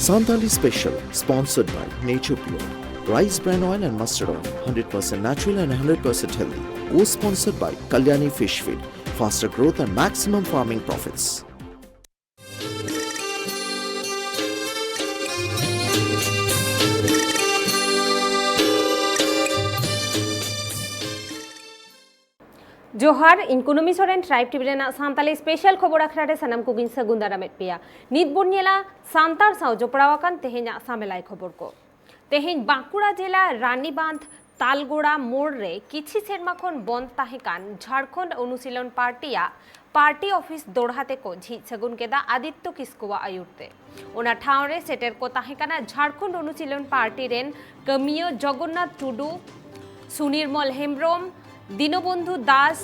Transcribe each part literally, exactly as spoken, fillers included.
Santali Special, sponsored by Nature Pure, Rice Bran Oil and Mustard Oil, hundred percent natural and hundred percent healthy. Co-sponsored by Kalyani Fish Feed, faster growth and maximum farming profits. ᱡᱚᱦᱟᱨ, ᱤᱧ ᱠᱩᱱᱟᱹᱢᱤ Soren, tribe TV ᱨᱮᱱᱟᱜ Santali special ᱠᱷᱚᱵᱚᱨ ᱟᱠᱷᱲᱟ ᱨᱮ ᱥᱟᱱᱟᱢ ᱠᱚᱜᱮᱧ ᱥᱟᱹᱜᱩᱱ ᱫᱟᱨᱟᱢᱮᱫ ᱯᱮᱭᱟ᱾ ᱱᱤᱛ ᱵᱚᱱ ᱧᱮᱞᱟ ᱥᱟᱱᱛᱟᱲ ᱥᱟᱶ ᱡᱚᱯᱲᱟᱣ ᱟᱠᱟᱱ ᱛᱮᱦᱮᱧᱟᱜ ᱥᱟᱢᱮᱞᱟᱭ ᱠᱷᱚᱵᱚᱨ ᱠᱚ᱾ ᱛᱮᱦᱮᱧ ᱵᱟᱸᱠᱩᱲᱟ ᱡᱮᱞᱟ ᱨᱟᱱᱤᱵᱟᱸᱫᱷ ᱛᱟᱞᱜᱳᱲᱟ ᱢᱳᱲ ᱨᱮ ᱠᱤᱪᱷᱤ ᱥᱮᱨᱢᱟ ᱠᱷᱚᱱ ᱵᱚᱱᱫ ᱛᱟᱦᱮᱸ ᱠᱟᱱ ᱡᱷᱟᱲᱠᱷᱚᱸᱰ ᱚᱱᱩᱥᱤᱞᱚᱱ ᱯᱟᱨᱴᱤᱭᱟᱜ ᱯᱟᱨᱴᱤ ᱚᱯᱷᱤᱥ ᱫᱚᱲᱦᱟ ᱛᱮᱠᱚ ᱡᱷᱤᱡ ᱥᱟᱹᱜᱩᱱ ᱠᱮᱫᱟ ᱟᱫᱤᱛᱛᱚ ᱠᱤᱥᱠᱩᱣᱟᱜ ᱟᱹᱭᱩᱨ ᱛᱮ᱾ ᱚᱱᱟ ᱴᱷᱟᱶ ᱨᱮ ᱥᱮᱴᱮᱨ ᱠᱚ ᱛᱟᱦᱮᱸ ᱠᱟᱱᱟ ᱡᱷᱟᱲᱠᱷᱚᱸᱰ ᱚᱱᱩᱥᱤᱞᱚᱱ ᱯᱟᱨᱴᱤ ᱨᱮᱱ ᱠᱟᱹᱢᱤᱭᱟᱹ ᱡᱚᱜᱚᱱᱱᱟᱛᱷ ᱴᱩᱰᱩ, ᱥᱩᱱᱤᱨᱢᱚᱞ ᱦᱮᱢᱵᱽᱨᱚᱢ, ᱫᱤᱱᱚᱵᱚᱱᱫᱷᱩ ᱫᱟᱥ,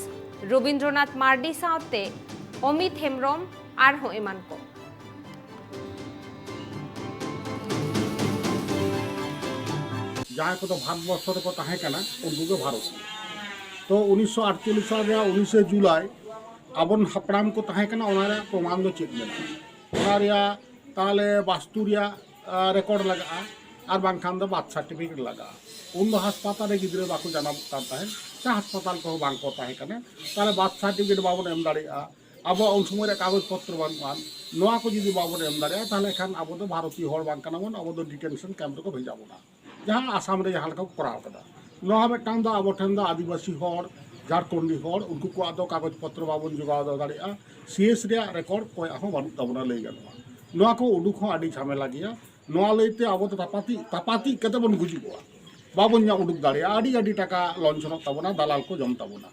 ᱨᱚᱵᱤᱱᱫᱨᱚᱱᱟᱛᱷ ᱢᱟᱨᱰᱤ ᱥᱟᱶᱛᱮ ᱚᱢᱤᱛ ᱦᱮᱢᱵᱽᱨᱚᱢ ᱟᱨᱦᱚᱸ ᱮᱢᱟᱱ ᱠᱚ᱾ ᱡᱟᱦᱟᱸᱭ ᱠᱚᱫᱚ ᱵᱷᱟᱨᱚᱛ ᱵᱚᱨᱥᱚ ᱨᱮᱠᱚ ᱛᱟᱦᱮᱸ ᱠᱟᱱᱟ, ᱩᱱᱠᱩ ᱜᱮ ᱵᱷᱟᱨᱚᱛᱤᱭᱚ᱾ ᱛᱚ, ᱩᱱᱤᱥᱥᱚ ᱟᱴᱪᱚᱞᱞᱤᱥ ᱥᱟᱞ ᱨᱮᱭᱟᱜ ᱩᱱᱤᱥᱮ ᱡᱩᱞᱟᱭ ᱟᱵᱚᱨᱮᱱ ᱦᱟᱯᱲᱟᱢ ᱠᱚ ᱛᱟᱦᱮᱸ ᱠᱟᱱᱟ, ᱚᱱᱟ ᱨᱮᱭᱟᱜ ᱯᱨᱚᱢᱟᱱ ᱫᱚ ᱪᱮᱫ ᱢᱮᱱᱟᱜᱼᱟ? ᱚᱱᱟ ᱨᱮᱭᱟᱜ ᱛᱟᱦᱚᱞᱮ ᱵᱟᱥᱛᱩ ᱨᱮᱭᱟᱜ, ᱟ, ᱨᱮᱠᱚᱨᱰ ᱞᱟᱜᱟᱜᱼᱟ, ᱟᱨ ᱵᱟᱝᱠᱷᱟᱱ ᱫᱚ ᱵᱟᱨᱛᱷ ᱥᱟᱨᱴᱤᱯᱷᱤᱠᱮᱴ ᱞᱟᱜᱟᱜᱼᱟ᱾ ᱩᱱ ᱫᱚ ᱦᱟᱥᱯᱟᱛᱟᱞ ᱨᱮ ᱜᱤᱫᱽᱨᱟᱹ ᱵᱟᱠᱚ ᱡᱟᱱᱟᱢᱚᱜ ᱠᱟᱱ ᱛᱟᱦᱮᱸᱫ, ᱥᱮ ᱦᱟᱥᱯᱟᱛᱟᱞ ᱠᱚᱦᱚᱸ ᱵᱟᱝ ᱠᱚ ᱛᱟᱦᱮᱸ ᱠᱟᱱᱟ, ᱛᱟᱦᱚᱞᱮ ᱵᱟᱨᱛᱷ ᱥᱟᱨᱴᱤᱯᱷᱤᱠᱮᱴ ᱵᱟᱵᱚᱱ ᱮᱢ ᱫᱟᱲᱮᱭᱟᱜᱼᱟ᱾ ᱟᱵᱚᱣᱟᱜ ᱩᱱ ᱥᱚᱢᱚᱭ ᱨᱮ ᱠᱟᱜᱚᱡᱽ ᱯᱚᱛᱨᱚ ᱵᱟᱹᱱᱩᱜᱼᱟ, ᱱᱚᱣᱟ ᱠᱚ ᱡᱩᱫᱤ ᱵᱟᱵᱚᱱ ᱮᱢ ᱫᱟᱲᱮᱭᱟᱜᱼᱟ, ᱛᱟᱦᱚᱞᱮ ᱠᱷᱟᱱ ᱟᱵᱚ ᱫᱚ ᱵᱷᱟᱨᱚᱛᱤᱭᱚ ᱦᱚᱲ ᱵᱟᱝ ᱠᱟᱱᱟ ᱵᱚᱱ, ᱟᱵᱚ ᱫᱚ ᱰᱤᱴᱮᱱᱥᱚᱱ ᱠᱮᱢᱯ ᱨᱮᱠᱚ ᱵᱷᱮᱡᱟ ᱵᱚᱱᱟ, ᱡᱟᱦᱟᱸ ᱟᱥᱟᱢ ᱨᱮ ᱡᱟᱦᱟᱸ ᱞᱮᱠᱟ ᱠᱚ ᱠᱚᱨᱟᱣ ᱠᱟᱫᱟ᱾ ᱱᱚᱣᱟ ᱢᱤᱫᱴᱟᱝ ᱫᱚ ᱟᱵᱚ ᱴᱷᱮᱱ ᱫᱚ ᱟᱹᱫᱤᱵᱟᱹᱥᱤ ᱦᱚᱲ, ᱡᱷᱟᱲᱠᱷᱚᱸᱰᱤ ᱦᱚᱲ, ᱩᱱᱠᱩ ᱠᱚᱣᱟᱜ ᱫᱚ ᱠᱟᱜᱚᱡᱽ ᱯᱚᱛᱨᱚ ᱵᱟᱵᱚᱱ ᱡᱚᱜᱟᱣ ᱫᱚᱦᱚ ᱫᱟᱲᱮᱭᱟᱜᱼᱟ, ᱥᱤ ᱮᱥ ᱨᱮᱭᱟᱜ ᱨᱮᱠᱚᱨᱰ ᱚᱠᱚᱭᱟᱜ ᱦᱚᱸ ᱵᱟᱹᱱᱩᱜ ᱛᱟᱵᱚᱱᱟ, ᱞᱟᱹᱭ ᱜᱟᱱᱚᱜᱼᱟ᱾ ᱱᱚᱣᱟ ᱠᱚ ᱩᱰᱩᱠ ᱦᱚᱸ ᱟᱹᱰᱤ ᱡᱷᱟᱢᱮᱞᱟ ᱜᱮᱭᱟ᱾ ᱱᱚᱣᱟ ᱞᱟᱹᱭᱛᱮ ᱟᱵᱚ ᱫᱚ ᱛᱟᱯᱟᱛᱤᱡ, ᱛᱟᱯᱟᱛᱤᱡ ᱠᱟᱛᱮ ᱵᱚᱱ ᱜᱩᱡᱩᱜᱚᱜᱼᱟ, ᱵᱟᱵᱚᱱ ᱧᱟᱢ ᱩᱰᱩᱠ ᱫᱟᱲᱮᱭᱟᱜᱼᱟ, ᱟᱹᱰᱤ ᱟᱹᱰᱤ ᱴᱟᱠᱟ ᱞᱚᱧᱪᱷᱚᱱᱚᱜ ᱛᱟᱵᱚᱱᱟ, ᱫᱟᱞᱟᱞ ᱠᱚ ᱡᱚᱢ ᱛᱟᱵᱚᱱᱟ᱾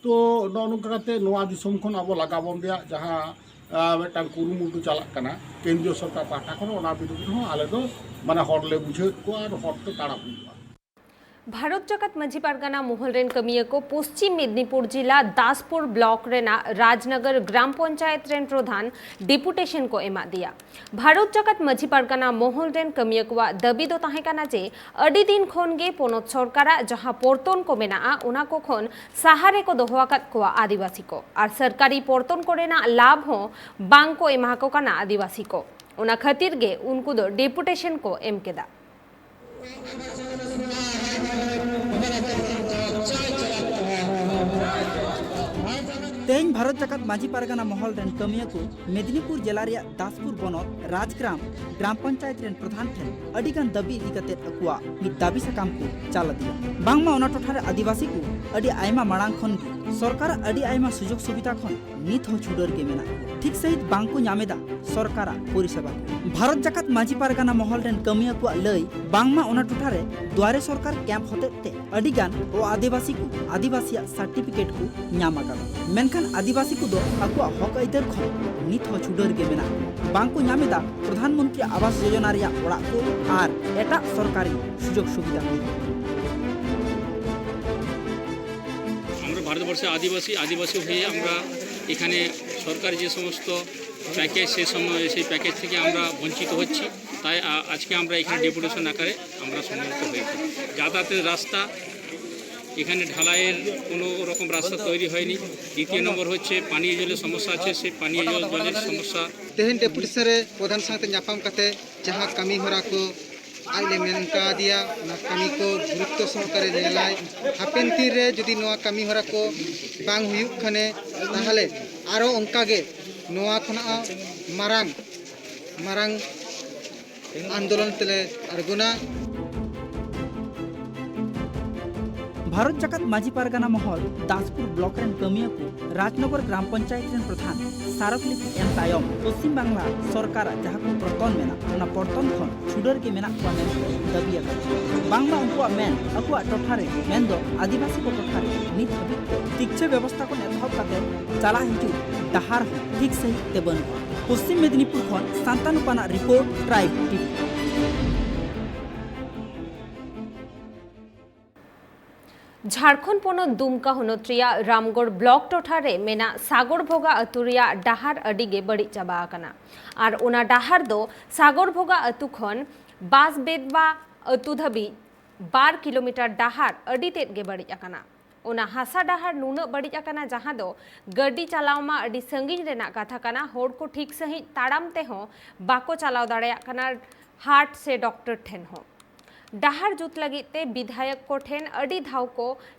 ᱛᱚ, ᱱᱚᱜᱼᱚ ᱱᱚᱝᱠᱟ ᱠᱟᱛᱮ ᱱᱚᱣᱟ ᱫᱤᱥᱚᱢ ᱠᱷᱚᱱ ᱟᱵᱚ ᱞᱟᱜᱟ ᱵᱚᱱ ᱨᱮᱭᱟᱜ ᱡᱟᱦᱟᱸ, ᱟ, ᱢᱤᱫᱴᱟᱝ ᱠᱩᱨᱩᱢᱩᱴᱩ ᱪᱟᱞᱟᱜ ᱠᱟᱱᱟ ᱠᱮᱱᱫᱨᱤᱭᱚ ᱥᱚᱨᱠᱟᱨ ᱯᱟᱦᱴᱟ ᱠᱷᱚᱱ, ᱚᱱᱟ ᱵᱤᱨᱩᱫᱽ ᱨᱮᱦᱚᱸ ᱟᱞᱮ ᱫᱚ ᱢᱟᱱᱮ ᱦᱚᱲ ᱞᱮ ᱵᱩᱡᱷᱟᱹᱣᱮᱫ ᱠᱚᱣᱟ ᱟᱨ ᱦᱚᱨ ᱛᱮ ᱛᱟᱲᱟᱢ ᱦᱩᱭᱩᱜᱼᱟ᱾ ᱵᱷᱟᱨᱚᱛ ᱡᱟᱠᱟᱛ ᱢᱟᱹᱡᱷᱤ ᱯᱟᱨᱜᱟᱱᱟ ᱢᱚᱦᱚᱞ ᱨᱮᱱ ᱠᱟᱹᱢᱤᱭᱟᱹ ᱠᱚ ᱯᱚᱥᱪᱤᱢ ᱢᱮᱫᱽᱱᱤᱯᱩᱨ ᱡᱤᱞᱟ ᱫᱟᱥᱯᱩᱨ ᱵᱞᱚᱠ ᱨᱮᱱᱟᱜ ᱨᱟᱡᱽᱱᱚᱜᱚᱨ ᱜᱨᱟᱢ ᱯᱚᱧᱪᱟᱭᱮᱛ ᱨᱮᱱ ᱯᱨᱚᱫᱷᱟᱱ ᱰᱮᱯᱩᱴᱮᱥᱚᱱ ᱠᱚ ᱮᱢᱟᱫ ᱫᱮᱭᱟ᱾ ᱵᱷᱟᱨᱚᱛ ᱡᱟᱠᱟᱛ ᱢᱟᱹᱡᱷᱤ ᱯᱟᱨᱜᱟᱱᱟ ᱢᱚᱦᱚᱞ ᱨᱮᱱ ᱠᱟᱹᱢᱤᱭᱟᱹ ᱠᱚᱣᱟᱜ ᱫᱟᱹᱵᱤ ᱫᱚ ᱛᱟᱦᱮᱸ ᱠᱟᱱᱟ ᱡᱮ, ᱟᱹᱰᱤ ᱫᱤᱱ ᱠᱷᱚᱱ ᱜᱮ ᱯᱚᱱᱚᱛ ᱥᱚᱨᱠᱟᱨᱟᱜ ᱡᱟᱦᱟᱸ ᱯᱚᱨᱛᱚᱱ ᱠᱚ ᱢᱮᱱᱟᱜᱼᱟ, ᱚᱱᱟ ᱠᱚ ᱠᱷᱚᱱ ᱥᱟᱦᱟ ᱨᱮᱠᱚ ᱫᱚᱦᱚ ᱟᱠᱟᱫ ᱠᱚᱣᱟ ᱟᱹᱫᱤᱵᱟᱹᱥᱤ ᱠᱚ, ᱟᱨ ᱥᱚᱨᱠᱟᱨᱤ ᱯᱚᱨᱛᱚᱱ ᱠᱚᱨᱮᱱᱟᱜ ᱞᱟᱵᱷ ᱦᱚᱸ ᱵᱟᱝ ᱠᱚ ᱮᱢᱟ ᱠᱚ ᱠᱟᱱᱟ ᱟᱹᱫᱤᱵᱟᱹᱥᱤ ᱠᱚ᱾ ᱚᱱᱟ ᱠᱷᱟᱹᱛᱤᱨ ᱜᱮ ᱩᱱᱠᱩ ᱫᱚ ᱰᱮᱯᱩᱴᱮᱥᱚᱱ ᱠᱚ ᱮᱢ ᱠᱮᱫᱟ᱾ ᱛᱮᱦᱮᱧ ᱵᱷᱟᱨᱚᱛ ᱡᱟᱠᱟᱛ ᱢᱟᱹᱡᱷᱤ ᱯᱟᱨᱜᱟᱱᱟ ᱢᱚᱦᱚᱞ ᱨᱮᱱ ᱠᱟᱹᱢᱤᱭᱟᱹ ᱠᱚ ᱢᱮᱫᱤᱱᱤᱯᱩᱨ ᱡᱮᱞᱟ ᱨᱮᱭᱟᱜ ᱫᱟᱥᱯᱩᱨ ᱵᱚᱱᱚᱛ ᱨᱟᱡᱽᱜᱨᱟᱢ ᱜᱨᱟᱢ ᱯᱚᱧᱪᱟᱭᱮᱛ ᱨᱮᱱ ᱯᱨᱚᱫᱷᱟᱱ ᱴᱷᱮᱱ ᱟᱹᱰᱤ ᱜᱟᱱ ᱫᱟᱹᱵᱤ ᱤᱫᱤ ᱠᱟᱛᱮ ᱟᱠᱚᱣᱟᱜ ᱢᱤᱫ ᱫᱟᱹᱵᱤ ᱥᱟᱠᱟᱢ ᱠᱚ ᱪᱟᱞ ᱟᱫᱮᱭᱟ᱾ ᱵᱟᱝᱢᱟ ᱚᱱᱟ ᱴᱚᱴᱷᱟ ᱨᱮ ᱟᱹᱫᱤᱵᱟᱹᱥᱤ ᱠᱚ ᱟᱹᱰᱤ ᱟᱭᱢᱟ ᱢᱟᱲᱟᱝ ᱠᱷᱚᱱ ᱜᱮ ᱥᱚᱨᱠᱟᱨᱟᱜ ᱟᱹᱰᱤ ᱟᱭᱢᱟ ᱥᱩᱡᱳᱜᱽ ᱥᱩᱵᱤᱫᱷᱟ ᱠᱷᱚᱱ ᱱᱤᱛ ᱦᱚᱸ ᱪᱷᱩᱰᱟᱹᱨ ᱜᱮ ᱢᱮᱱᱟᱜ ᱠᱚᱣᱟ᱾ ᱴᱷᱤᱠ ᱥᱟᱺᱦᱤᱡ ᱵᱟᱝ ᱠᱚ ᱧᱟᱢ ᱮᱫᱟ ᱥᱚᱨᱠᱟᱨᱟᱜ ᱯᱚᱨᱤᱥᱮᱵᱟ ᱠᱚ᱾ ᱵᱷᱟᱨᱚᱛ ᱡᱟᱠᱟᱛ ᱢᱟᱹᱡᱷᱤ ᱯᱟᱨᱜᱟᱱᱟ ᱢᱚᱦᱚᱞ ᱨᱮᱱ ᱠᱟᱹᱢᱤᱭᱟᱹ ᱠᱚᱣᱟᱜ ᱞᱟᱹᱭ, ᱵᱟᱝᱢᱟ ᱚᱱᱟ ᱴᱚᱴᱷᱟ ᱨᱮ ᱫᱩᱣᱟᱨᱮ ᱥᱚᱨᱠᱟᱨ ᱠᱮᱢᱯ ᱦᱚᱛᱮᱡ ᱛᱮ ᱟᱹᱰᱤ ᱜᱟᱱ ᱚ ᱟᱹᱫᱤᱵᱟᱹᱥᱤ ᱠᱚ ᱟᱹᱫᱤᱵᱟᱹᱥᱤᱭᱟᱜ ᱥᱟᱨᱴᱤᱯᱷᱤᱠᱮᱴ ᱠᱚ ᱧᱟᱢ ᱟᱠᱟᱫᱟ, ᱢᱮᱱᱠᱷᱟᱱ ᱟᱹᱫᱤᱵᱟᱹᱥᱤ ᱠᱚᱫᱚ ᱟᱠᱚᱣᱟᱜ ᱦᱚᱠ ᱟᱹᱭᱫᱟᱹᱨ ᱠᱷᱚᱱ ᱱᱤᱛ ᱦᱚᱸ ᱪᱷᱩᱰᱟᱹᱨ ᱜᱮ ᱢᱮᱱᱟᱜ ᱠᱚᱣᱟ᱾ ᱵᱟᱝ ᱠᱚ ᱧᱟᱢ ᱮᱫᱟ ᱯᱨᱚᱫᱷᱟᱱ ᱢᱚᱱᱛᱨᱤ ᱟᱵᱟᱥ ᱡᱳᱡᱚᱱᱟ ᱨᱮᱭᱟᱜ ᱚᱲᱟᱜ ᱠᱚ ᱟᱨ ᱮᱴᱟᱜ ᱥᱚᱨᱠᱟᱨᱤ ᱥᱩᱡᱳᱜᱽ ᱥᱩᱵᱤᱫᱷᱟ ᱠᱚ᱾ আমরা ভারতবর্ষে আদিবাসী, আদিবাসী হয়ে আমরা এখানে সরকার যে সমস্ত প্যাকেজ, সে সময় সেই প্যাকেজ থেকে আমরা বঞ্চিত হচ্ছি। তাই আ-, আজকে আমরা এখানে ডেপুটেশন আকারে আমরা সমবেত হয়েছি। যাতায়াতের রাস্তা, এখানে ঢালাইয়ের কোনো রকম রাস্তা তৈরি হয়নি। দ্বিতীয় নম্বর হচ্ছে পানীয় জলের সমস্যা আছে, সেই পানীয় জল, জলের সমস্যা। ᱛᱮᱦᱮᱧ ᱰᱮᱯᱩᱴᱮᱥᱚᱱ ᱨᱮ ᱯᱨᱚᱫᱷᱟᱱ ᱥᱟᱶᱛᱮ ᱧᱟᱯᱟᱢ ᱠᱟᱛᱮ ᱡᱟᱦᱟᱸ ᱠᱟᱹᱢᱤ ᱦᱚᱨᱟ ᱠᱚ ᱟᱡ ᱞᱮ ᱢᱮᱱ ᱠᱟᱣᱫᱮᱭᱟ, ᱚᱱᱟ ᱠᱟᱹᱢᱤ ᱠᱚ ᱜᱩᱨᱩᱛᱛᱚ ᱥᱚᱦᱚᱠᱟᱨᱮ ᱧᱮᱞᱟᱭ᱾ ᱦᱟᱯᱮᱱ ᱫᱤᱱ ᱨᱮ ᱡᱩᱫᱤ ᱱᱚᱣᱟ ᱠᱟᱹᱢᱤ ᱦᱚᱨᱟ ᱠᱚ ᱵᱟᱝ ᱦᱩᱭᱩᱜ ᱠᱷᱟᱱᱮ, ᱛᱟᱦᱚᱞᱮ ᱟᱨᱚ ᱚᱱᱠᱟ ᱜᱮ ᱱᱚᱣᱟ ᱠᱷᱚᱱᱟᱜ ᱢᱟᱨᱟᱝ, ᱢᱟᱨᱟᱝ ᱟᱱᱫᱳᱞᱚᱱ ᱛᱮᱞᱮ ᱟᱬᱜᱚᱱᱟ᱾ ᱵᱷᱟᱨᱚᱛ ᱡᱟᱠᱟᱛ ᱢᱟᱹᱡᱷᱤ ᱯᱟᱨᱜᱟᱱᱟ ᱢᱚᱦᱚᱞ ᱫᱟᱥᱯᱩᱨ ᱵᱞᱚᱠ ᱨᱮᱱ ᱠᱟᱹᱢᱤᱭᱟᱹ ᱠᱚ ᱨᱟᱡᱽᱱᱚᱜᱚᱨ ᱜᱨᱟᱢ ᱯᱚᱧᱪᱟᱭᱮᱛ ᱨᱮᱱ ᱯᱨᱚᱫᱷᱟᱱ ᱥᱟᱨᱚᱠᱞᱤᱯᱤ ᱮᱢ ᱛᱟᱭᱚᱢ ᱯᱚᱥᱪᱤᱢ ᱵᱟᱝᱞᱟ ᱥᱚᱨᱠᱟᱨᱟᱜ ᱡᱟᱦᱟᱸ ᱠᱚ ᱯᱚᱨᱛᱚᱱ ᱢᱮᱱᱟᱜ, ᱚᱱᱟ ᱯᱚᱨᱛᱚᱱ ᱠᱷᱚᱱ ᱪᱷᱩᱰᱟᱹᱨ ᱜᱮ ᱢᱮᱱᱟᱜ ᱠᱚᱣᱟ ᱢᱮᱱᱛᱮ ᱫᱟᱹᱵᱤ ᱟᱠᱟᱫᱟ᱾ ᱵᱟᱝᱢᱟ ᱩᱱᱠᱩᱣᱟᱜ ᱢᱮᱱ ᱟᱠᱚᱣᱟᱜ ᱴᱚᱴᱷᱟ ᱨᱮ, ᱢᱮᱱᱫᱚ ᱟᱹᱫᱤᱵᱟᱹᱥᱤ ᱠᱚ ᱴᱚᱴᱷᱟ ᱨᱮ ᱱᱤᱛ ᱦᱟᱹᱵᱤᱡ ᱛᱮ ᱛᱤᱠᱪᱷᱟᱹ ᱵᱮᱵᱚᱥᱛᱷᱟ ᱠᱷᱚᱱ ᱮᱛᱚᱦᱚᱵ ᱠᱟᱛᱮ ᱪᱟᱞᱟᱜ ᱦᱤᱡᱩᱜ ᱰᱟᱦᱟᱨ ᱦᱚᱸ ᱴᱷᱤᱠ ᱥᱟᱺᱦᱤᱡ ᱛᱮ ᱵᱟᱹᱱᱩᱜᱼᱟ᱾ ᱯᱚᱥᱪᱤᱢ ᱢᱮᱫᱤᱱᱤᱯᱩᱨ ᱠᱷᱚᱱ ᱥᱟᱱᱛᱟᱱᱩ ᱯᱟᱱᱟᱜ ᱨᱤᱯᱳᱨᱴ, ᱴᱨᱟᱭᱤᱵᱽ ᱴᱤᱵᱷᱤ᱾ ᱡᱷᱟᱲᱠᱷᱚᱸᱰ ᱯᱚᱱᱚᱛ ᱫᱩᱢᱠᱟ ᱦᱚᱱᱚᱛ ᱨᱮᱭᱟᱜ ᱨᱟᱢᱜᱚᱲ ᱵᱞᱚᱠ ᱴᱚᱴᱷᱟ ᱨᱮ ᱢᱮᱱᱟᱜ ᱥᱟᱜᱚᱨ ᱵᱷᱚᱜᱟ ᱟᱹᱛᱩ ᱨᱮᱭᱟᱜ ᱰᱟᱦᱟᱨ ᱟᱹᱰᱤ ᱜᱮ ᱵᱟᱹᱲᱤᱡ ᱪᱟᱵᱟ ᱟᱠᱟᱱᱟ᱾ ᱟᱨ ᱚᱱᱟ ᱰᱟᱦᱟᱨ ᱫᱚ ᱥᱟᱜᱚᱨ ᱵᱷᱚᱜᱟ ᱟᱹᱛᱩ ᱠᱷᱚᱱ ᱵᱟᱥ ᱵᱮᱫᱣᱟ ᱟᱹᱛᱩ ᱫᱷᱟᱹᱵᱤᱡ ᱵᱟᱨ ᱠᱤᱞᱳᱢᱤᱴᱟᱨ ᱰᱟᱦᱟᱨ ᱟᱹᱰᱤ ᱛᱮᱫ ᱜᱮ ᱵᱟᱹᱲᱤᱡ ᱟᱠᱟᱱᱟ᱾ ᱚᱱᱟ ᱦᱟᱥᱟ ᱰᱟᱦᱟᱨ ᱱᱩᱱᱟᱹᱜ ᱵᱟᱹᱲᱤᱡ ᱟᱠᱟᱱᱟ, ᱡᱟᱦᱟᱸ ᱫᱚ ᱜᱟᱹᱰᱤ ᱪᱟᱞᱟᱣ ᱢᱟ ᱟᱹᱰᱤ ᱥᱟᱺᱜᱤᱧ ᱨᱮᱱᱟᱜ ᱠᱟᱛᱷᱟ ᱠᱟᱱᱟ, ᱦᱚᱲ ᱠᱚ ᱴᱷᱤᱠ ᱥᱟᱺᱦᱤᱡ ᱛᱟᱲᱟᱢ ᱛᱮᱦᱚᱸ ᱵᱟᱠᱚ ᱪᱟᱞᱟᱣ ᱫᱟᱲᱮᱭᱟᱜ ᱠᱟᱱᱟ ᱦᱟᱴ ᱥᱮ ᱰᱚᱠᱴᱚᱨ ᱴᱷᱮᱱ ᱦᱚᱸ᱾ ᱰᱟᱦᱟᱨ ᱡᱩᱛ ᱞᱟᱹᱜᱤᱫ ᱛᱮ ᱵᱤᱫᱷᱟᱭᱚᱠ ᱠᱚ ᱴᱷᱮᱱ ᱟᱹᱰᱤ ᱫᱷᱟᱣ ᱠᱚ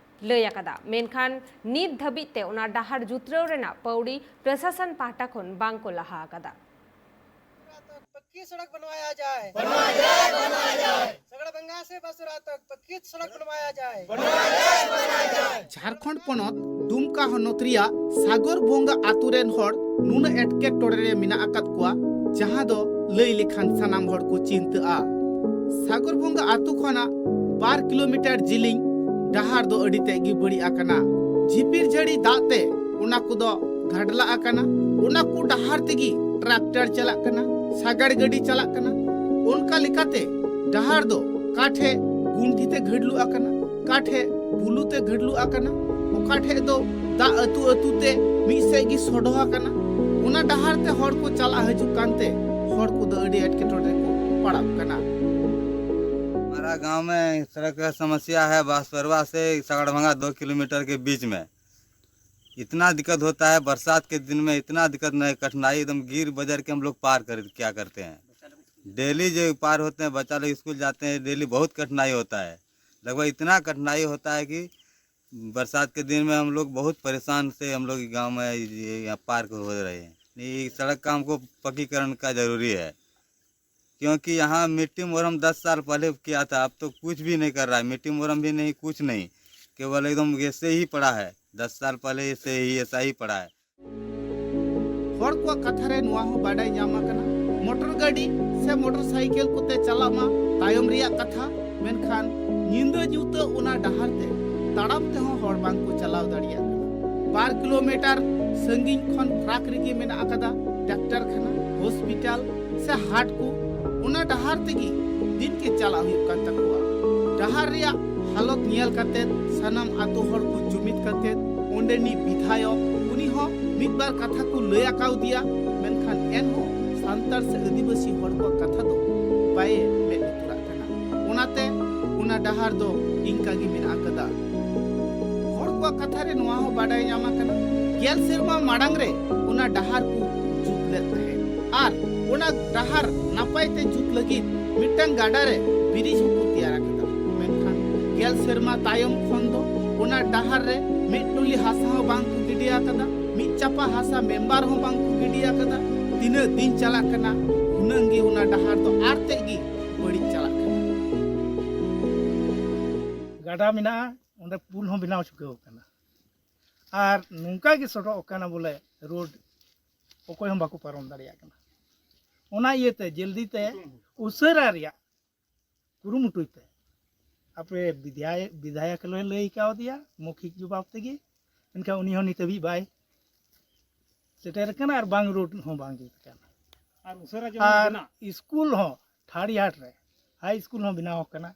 ᱞᱟᱹᱭ ᱟᱠᱟᱫᱟ, ᱢᱮᱱᱠᱷᱟᱱ ᱱᱤᱛ ᱫᱷᱟᱹᱵᱤᱡ ᱛᱮ ᱚᱱᱟ ᱰᱟᱦᱟᱨ ᱡᱩᱛᱨᱟᱹᱣ ᱨᱮᱱᱟᱜ ᱯᱟᱹᱣᱲᱤ ᱯᱨᱚᱥᱟᱥᱚᱱ ᱯᱟᱦᱴᱟ ᱠᱷᱚᱱ ᱵᱟᱝ ᱠᱚ ᱞᱟᱦᱟ ᱟᱠᱟᱫᱟ᱾ पक्की सड़क बनवाया जाए। बनवाया जाए, बनवाया जाए। सगड़भंगा से बसरा तक पक्की सड़क बनवाया जाए। ᱡᱷᱟᱲᱠᱷᱚᱸᱰ ᱯᱚᱱᱚᱛ ᱫᱩᱢᱠᱟ ᱦᱚᱱᱚᱛ ᱨᱮᱭᱟᱜ ᱥᱟᱜᱚᱨ ᱵᱚᱸᱜᱟ ᱟᱛᱳ ᱨᱮᱱ ᱦᱚᱲ ᱱᱩᱱᱟᱹᱜ ᱮᱴᱠᱮᱴᱚᱬᱮ ᱨᱮ ᱢᱮᱱᱟᱜ ᱟᱠᱟᱫ ᱠᱚᱣᱟ, ᱡᱟᱦᱟᱸ ᱫᱚ ᱞᱟᱹᱭ ᱞᱮᱠᱷᱟᱱ ᱥᱟᱱᱟᱢ ᱦᱚᱲ ᱠᱚ ᱪᱤᱱᱛᱟᱹᱜᱼᱟ᱾ ᱥᱟᱜᱚᱨ ᱵᱚᱸᱜᱟ ᱟᱛᱳ ᱠᱷᱚᱱᱟᱜ ᱵᱟᱨ ᱠᱤᱞᱳᱢᱤᱴᱟᱨ ᱡᱤᱞᱤᱧ ᱰᱟᱦᱟᱨ ᱫᱚ ᱟᱹᱰᱤ ᱛᱮᱫ ᱜᱮ ᱵᱟᱹᱲᱤᱡ ᱟᱠᱟᱱᱟ᱾ ᱡᱷᱤᱯᱤᱨ ᱡᱷᱟᱹᱲᱤ ᱫᱟᱜ ᱛᱮ ᱚᱱᱟ ᱠᱚᱫᱚ ᱜᱷᱟᱰᱞᱟᱜ ᱟᱠᱟᱱᱟ᱾ ᱚᱱᱟ ᱠᱚ ᱰᱟᱦᱟᱨ ᱛᱮᱜᱮ ᱴᱨᱟᱠᱴᱟᱨ ᱪᱟᱞᱟᱜ ᱠᱟᱱᱟ, ᱥᱟᱜᱟᱲ ᱜᱟᱹᱰᱤ ᱪᱟᱞᱟᱜ ᱠᱟᱱᱟ᱾ ᱚᱱᱠᱟ ᱞᱮᱠᱟᱛᱮ ᱰᱟᱦᱟᱨ ᱫᱚ ᱚᱠᱟ ᱴᱷᱮᱡ ᱜᱩᱱᱴᱷᱤ ᱛᱮ ᱜᱷᱟᱹᱰᱞᱩᱜ ᱟᱠᱟᱱᱟ, ᱚᱠᱟ ᱴᱷᱮᱡ ᱵᱩᱞᱩ ᱛᱮ ᱜᱷᱟᱹᱰᱞᱩᱜ ᱟᱠᱟᱱᱟ, ᱚᱠᱟ ᱴᱷᱮᱡ ᱫᱚ ᱫᱟᱜ ᱟᱹᱛᱩ ᱟᱹᱛᱩ ᱛᱮ ᱢᱤᱫ ᱥᱮᱫ ᱜᱮ ᱥᱚᱰᱚ ᱟᱠᱟᱱᱟ᱾ ᱚᱱᱟ ᱰᱟᱦᱟᱨ ᱛᱮ ᱦᱚᱲ ᱠᱚ ᱪᱟᱞᱟᱜ ᱦᱤᱡᱩᱜ ᱠᱟᱱᱛᱮ ᱦᱚᱲ ᱠᱚᱫᱚ ᱟᱹᱰᱤ ᱮᱴᱠᱮᱴᱚᱬᱮ ᱨᱮᱠᱚ ᱯᱟᱲᱟᱜ ᱠᱟᱱᱟ᱾ हमारा गांव में सड़क का समस्या है, बांसपरवा से सगड़भंगा दो किलोमीटर के बीच में। इतना दिक्कत होता है, बरसात के दिन में इतना दिक्कत नहीं, कठिनाई एकदम गिर बजर के हम लोग पार कर क्या करते हैं। डेली जो पार होते हैं, बच्चा लोग स्कूल जाते हैं, डेली बहुत कठिनाई होता है। लगभग इतना कठिनाई होता है कि बरसात के दिन में हम लोग बहुत परेशान से हम लोग गांव में ये यहाँ पार हो रहे हैं। ये सड़क का हमको पक्कीकरण का ज़रूरी है, क्योंकि यहाँ मिट्टी मोरम दस साल पहले किया था, अब तो कुछ भी नहीं कर रहा है। मिट्टी मोरम भी नहीं, कुछ नहीं, केवल एकदम ऐसे ही पड़ा है। दस साल पहले ऐसे ही ऐसा ही पड़ा है। ᱦᱚᱲ ᱠᱚᱣᱟᱜ ᱠᱟᱛᱷᱟ ᱨᱮ ᱱᱚᱣᱟ ᱦᱚᱸ ᱵᱟᱰᱟᱭ ᱧᱟᱢ ᱟᱠᱟᱱᱟ, ᱢᱚᱴᱚᱨ ᱜᱟᱹᱰᱤ ᱥᱮ ᱢᱚᱴᱚᱨ ᱥᱟᱭᱠᱮᱞ ᱠᱚᱛᱮ ᱪᱟᱞᱟᱜ ᱢᱟ ᱛᱟᱭᱚᱢ ᱨᱮᱭᱟᱜ ᱠᱟᱛᱷᱟ, ᱢᱮᱱᱠᱷᱟᱱ ᱧᱤᱫᱟᱹ ᱧᱩᱛᱟᱹ ᱚᱱᱟ ᱰᱟᱦᱟᱨ ᱛᱮ ᱛᱟᱲᱟᱢ ᱛᱮᱦᱚᱸ ᱦᱚᱲ ᱵᱟᱝ ᱠᱚ ᱪᱟᱞᱟᱣ ᱫᱟᱲᱮᱭᱟᱜ ᱠᱟᱱᱟ᱾ ᱵᱟᱨ ᱠᱤᱞᱳᱢᱤᱴᱟᱨ ᱥᱟᱺᱜᱤᱧ ᱠᱷᱚᱱ ᱯᱷᱟᱨᱟᱠ ᱨᱮᱜᱮ ᱢᱮᱱᱟᱜ ᱟᱠᱟᱫᱟ ᱰᱟᱠᱛᱟᱨ ᱠᱷᱟᱱᱟ, ᱦᱚᱥᱯᱤᱴᱟᱞ ᱥᱮ ᱦᱟᱴ ᱠᱚ᱾ ᱚᱱᱟ ᱰᱟᱦᱟᱨ ᱛᱮᱜᱮ ᱫᱤᱱ ᱜᱮ ᱪᱟᱞᱟᱜ ᱦᱩᱭᱩᱜ ᱠᱟᱱ ᱛᱟᱠᱚᱣᱟ᱾ ᱰᱟᱦᱟᱨ ᱨᱮᱭᱟᱜ ᱦᱟᱞᱚᱛ ᱧᱮᱞ ᱠᱟᱛᱮ ᱥᱟᱱᱟᱢ ᱟᱛᱳ ᱦᱚᱲ ᱠᱚ ᱡᱩᱢᱤᱫ ᱠᱟᱛᱮ ᱚᱸᱰᱮᱱᱤᱡ ᱵᱤᱫᱷᱟᱭᱚᱠ ᱩᱱᱤ ᱦᱚᱸ ᱢᱤᱫ ᱵᱟᱨ ᱠᱟᱛᱷᱟ ᱠᱚ ᱞᱟᱹᱭ ᱟᱠᱟᱣᱫᱮᱭᱟ, ᱢᱮᱱᱠᱷᱟᱱ ᱮᱱᱦᱚᱸ ᱥᱟᱱᱛᱟᱲ ᱥᱮ ᱟᱹᱫᱤᱵᱟᱹᱥᱤ ᱦᱚᱲ ᱠᱚᱣᱟᱜ ᱠᱟᱛᱷᱟ ᱫᱚ ᱵᱟᱭ ᱢᱮᱫ ᱞᱩᱛᱩᱨᱟᱜ ᱠᱟᱱᱟ᱾ ᱚᱱᱟᱛᱮ ᱚᱱᱟ ᱰᱟᱦᱟᱨ ᱫᱚ ᱤᱱᱠᱟ ᱜᱮ ᱢᱮᱱᱟᱜ ᱟᱠᱟᱫᱟ᱾ ᱦᱚᱲ ᱠᱚᱣᱟᱜ ᱠᱟᱛᱷᱟ ᱨᱮ ᱱᱚᱣᱟ ᱦᱚᱸ ᱵᱟᱰᱟᱭ ᱧᱟᱢ ᱟᱠᱟᱱᱟ, ᱜᱮᱞ ᱥᱮᱨᱢᱟ ᱢᱟᱲᱟᱝ ᱨᱮ ᱚᱱᱟ ᱰᱟᱦᱟᱨ ᱠᱚ ᱡᱩᱛ ᱞᱮᱫ ᱛᱟᱦᱮᱸᱫ ᱟᱨ ᱚᱱᱟ ᱰᱟᱦᱟᱨ ᱱᱟᱯᱟᱭ ᱛᱮ ᱡᱩᱛ ᱞᱟᱹᱜᱤᱫ ᱢᱤᱫᱴᱟᱝ ᱜᱟᱰᱟ ᱨᱮ ᱵᱨᱤᱡᱽ ᱦᱚᱸᱠᱚ ᱛᱮᱭᱟᱨ ᱟᱠᱟᱫᱟ᱾ ᱢᱮᱱᱠᱷᱟᱱ ᱜᱮᱞ ᱥᱮᱨᱢᱟ ᱛᱟᱭᱚᱢ ᱠᱷᱚᱱ ᱫᱚ ᱚᱱᱟ ᱰᱟᱦᱟᱨ ᱨᱮ ᱢᱤᱫ ᱴᱩᱞᱤ ᱦᱟᱥᱟ ᱦᱚᱸ ᱵᱟᱝ ᱠᱚ ᱜᱤᱰᱤ ᱟᱠᱟᱫᱟ, ᱢᱤᱫ ᱪᱟᱯᱟ ᱦᱟᱥᱟ ᱢᱮᱢᱵᱟᱨ ᱦᱚᱸ ᱵᱟᱝ ᱠᱚ ᱜᱤᱰᱤ ᱟᱠᱟᱫᱟ᱾ ᱛᱤᱱᱟᱹᱜ ᱫᱤᱱ ᱪᱟᱞᱟᱜ ᱠᱟᱱᱟ, ᱩᱱᱟᱹᱜ ᱜᱮ ᱚᱱᱟ ᱰᱟᱦᱟᱨ ᱫᱚ ᱟᱨ ᱛᱮᱫ ᱜᱮ ᱵᱟᱹᱲᱤᱡ ᱪᱟᱞᱟᱜ ᱠᱟᱱᱟ᱾ ᱜᱟᱰᱟ ᱢᱮᱱᱟᱜᱼᱟ, ᱚᱸᱰᱮ ᱯᱩᱞ ᱦᱚᱸ ᱵᱮᱱᱟᱣ ᱪᱩᱠᱟᱹᱣ ᱟᱠᱟᱱᱟ᱾ ᱟᱨ ᱱᱚᱝᱠᱟ ᱜᱮ ᱥᱚᱰᱚᱜ ᱟᱠᱟᱱᱟ ᱵᱚᱞᱮ ᱨᱳᱰ, ᱚᱠᱚᱭ ᱦᱚᱸ ᱵᱟᱠᱚ ᱯᱟᱨᱚᱢ ᱫᱟᱲᱮᱭᱟᱜ ᱠᱟᱱᱟ᱾ ᱚᱱᱟ ᱤᱭᱟᱹᱛᱮ ᱡᱚᱞᱫᱤ ᱛᱮ ᱩᱥᱟᱹᱨᱟ ᱨᱮᱭᱟᱜ ᱠᱩᱨᱩᱢᱩᱴᱩᱭ ᱯᱮ᱾ ᱟᱯᱮ ᱵᱤᱫᱷᱟᱭ-, ᱵᱤᱫᱷᱟᱭᱚᱠ ᱞᱮ ᱞᱟᱹᱭ ᱠᱟᱣᱫᱮᱭᱟ ᱢᱳᱠᱷᱤᱠ ᱡᱚᱵᱟᱵ ᱛᱮᱜᱮ, ᱢᱮᱱᱠᱷᱟᱱ ᱩᱱᱤ ᱦᱚᱸ ᱱᱤᱛ ᱦᱟᱹᱵᱤᱡ ᱵᱟᱭ ᱥᱮᱴᱮᱨ ᱟᱠᱟᱱᱟ ᱟᱨ ᱵᱟᱝ ᱨᱳᱰ ᱦᱚᱸ ᱵᱟᱝ ᱡᱩᱛ ᱟᱠᱟᱱᱟ᱾ ᱟᱨ ᱩᱥᱟᱹᱨᱟ ᱡᱮᱢᱚᱱ ᱟᱨ ᱵᱮᱱᱟᱜ᱾ ᱥᱠᱩᱞ ᱦᱚᱸ ᱴᱷᱟᱲᱤᱦᱟᱴ ᱨᱮ ᱦᱟᱭ ᱥᱠᱩᱞ ᱦᱚᱸ ᱵᱮᱱᱟᱣ ᱟᱠᱟᱱᱟ᱾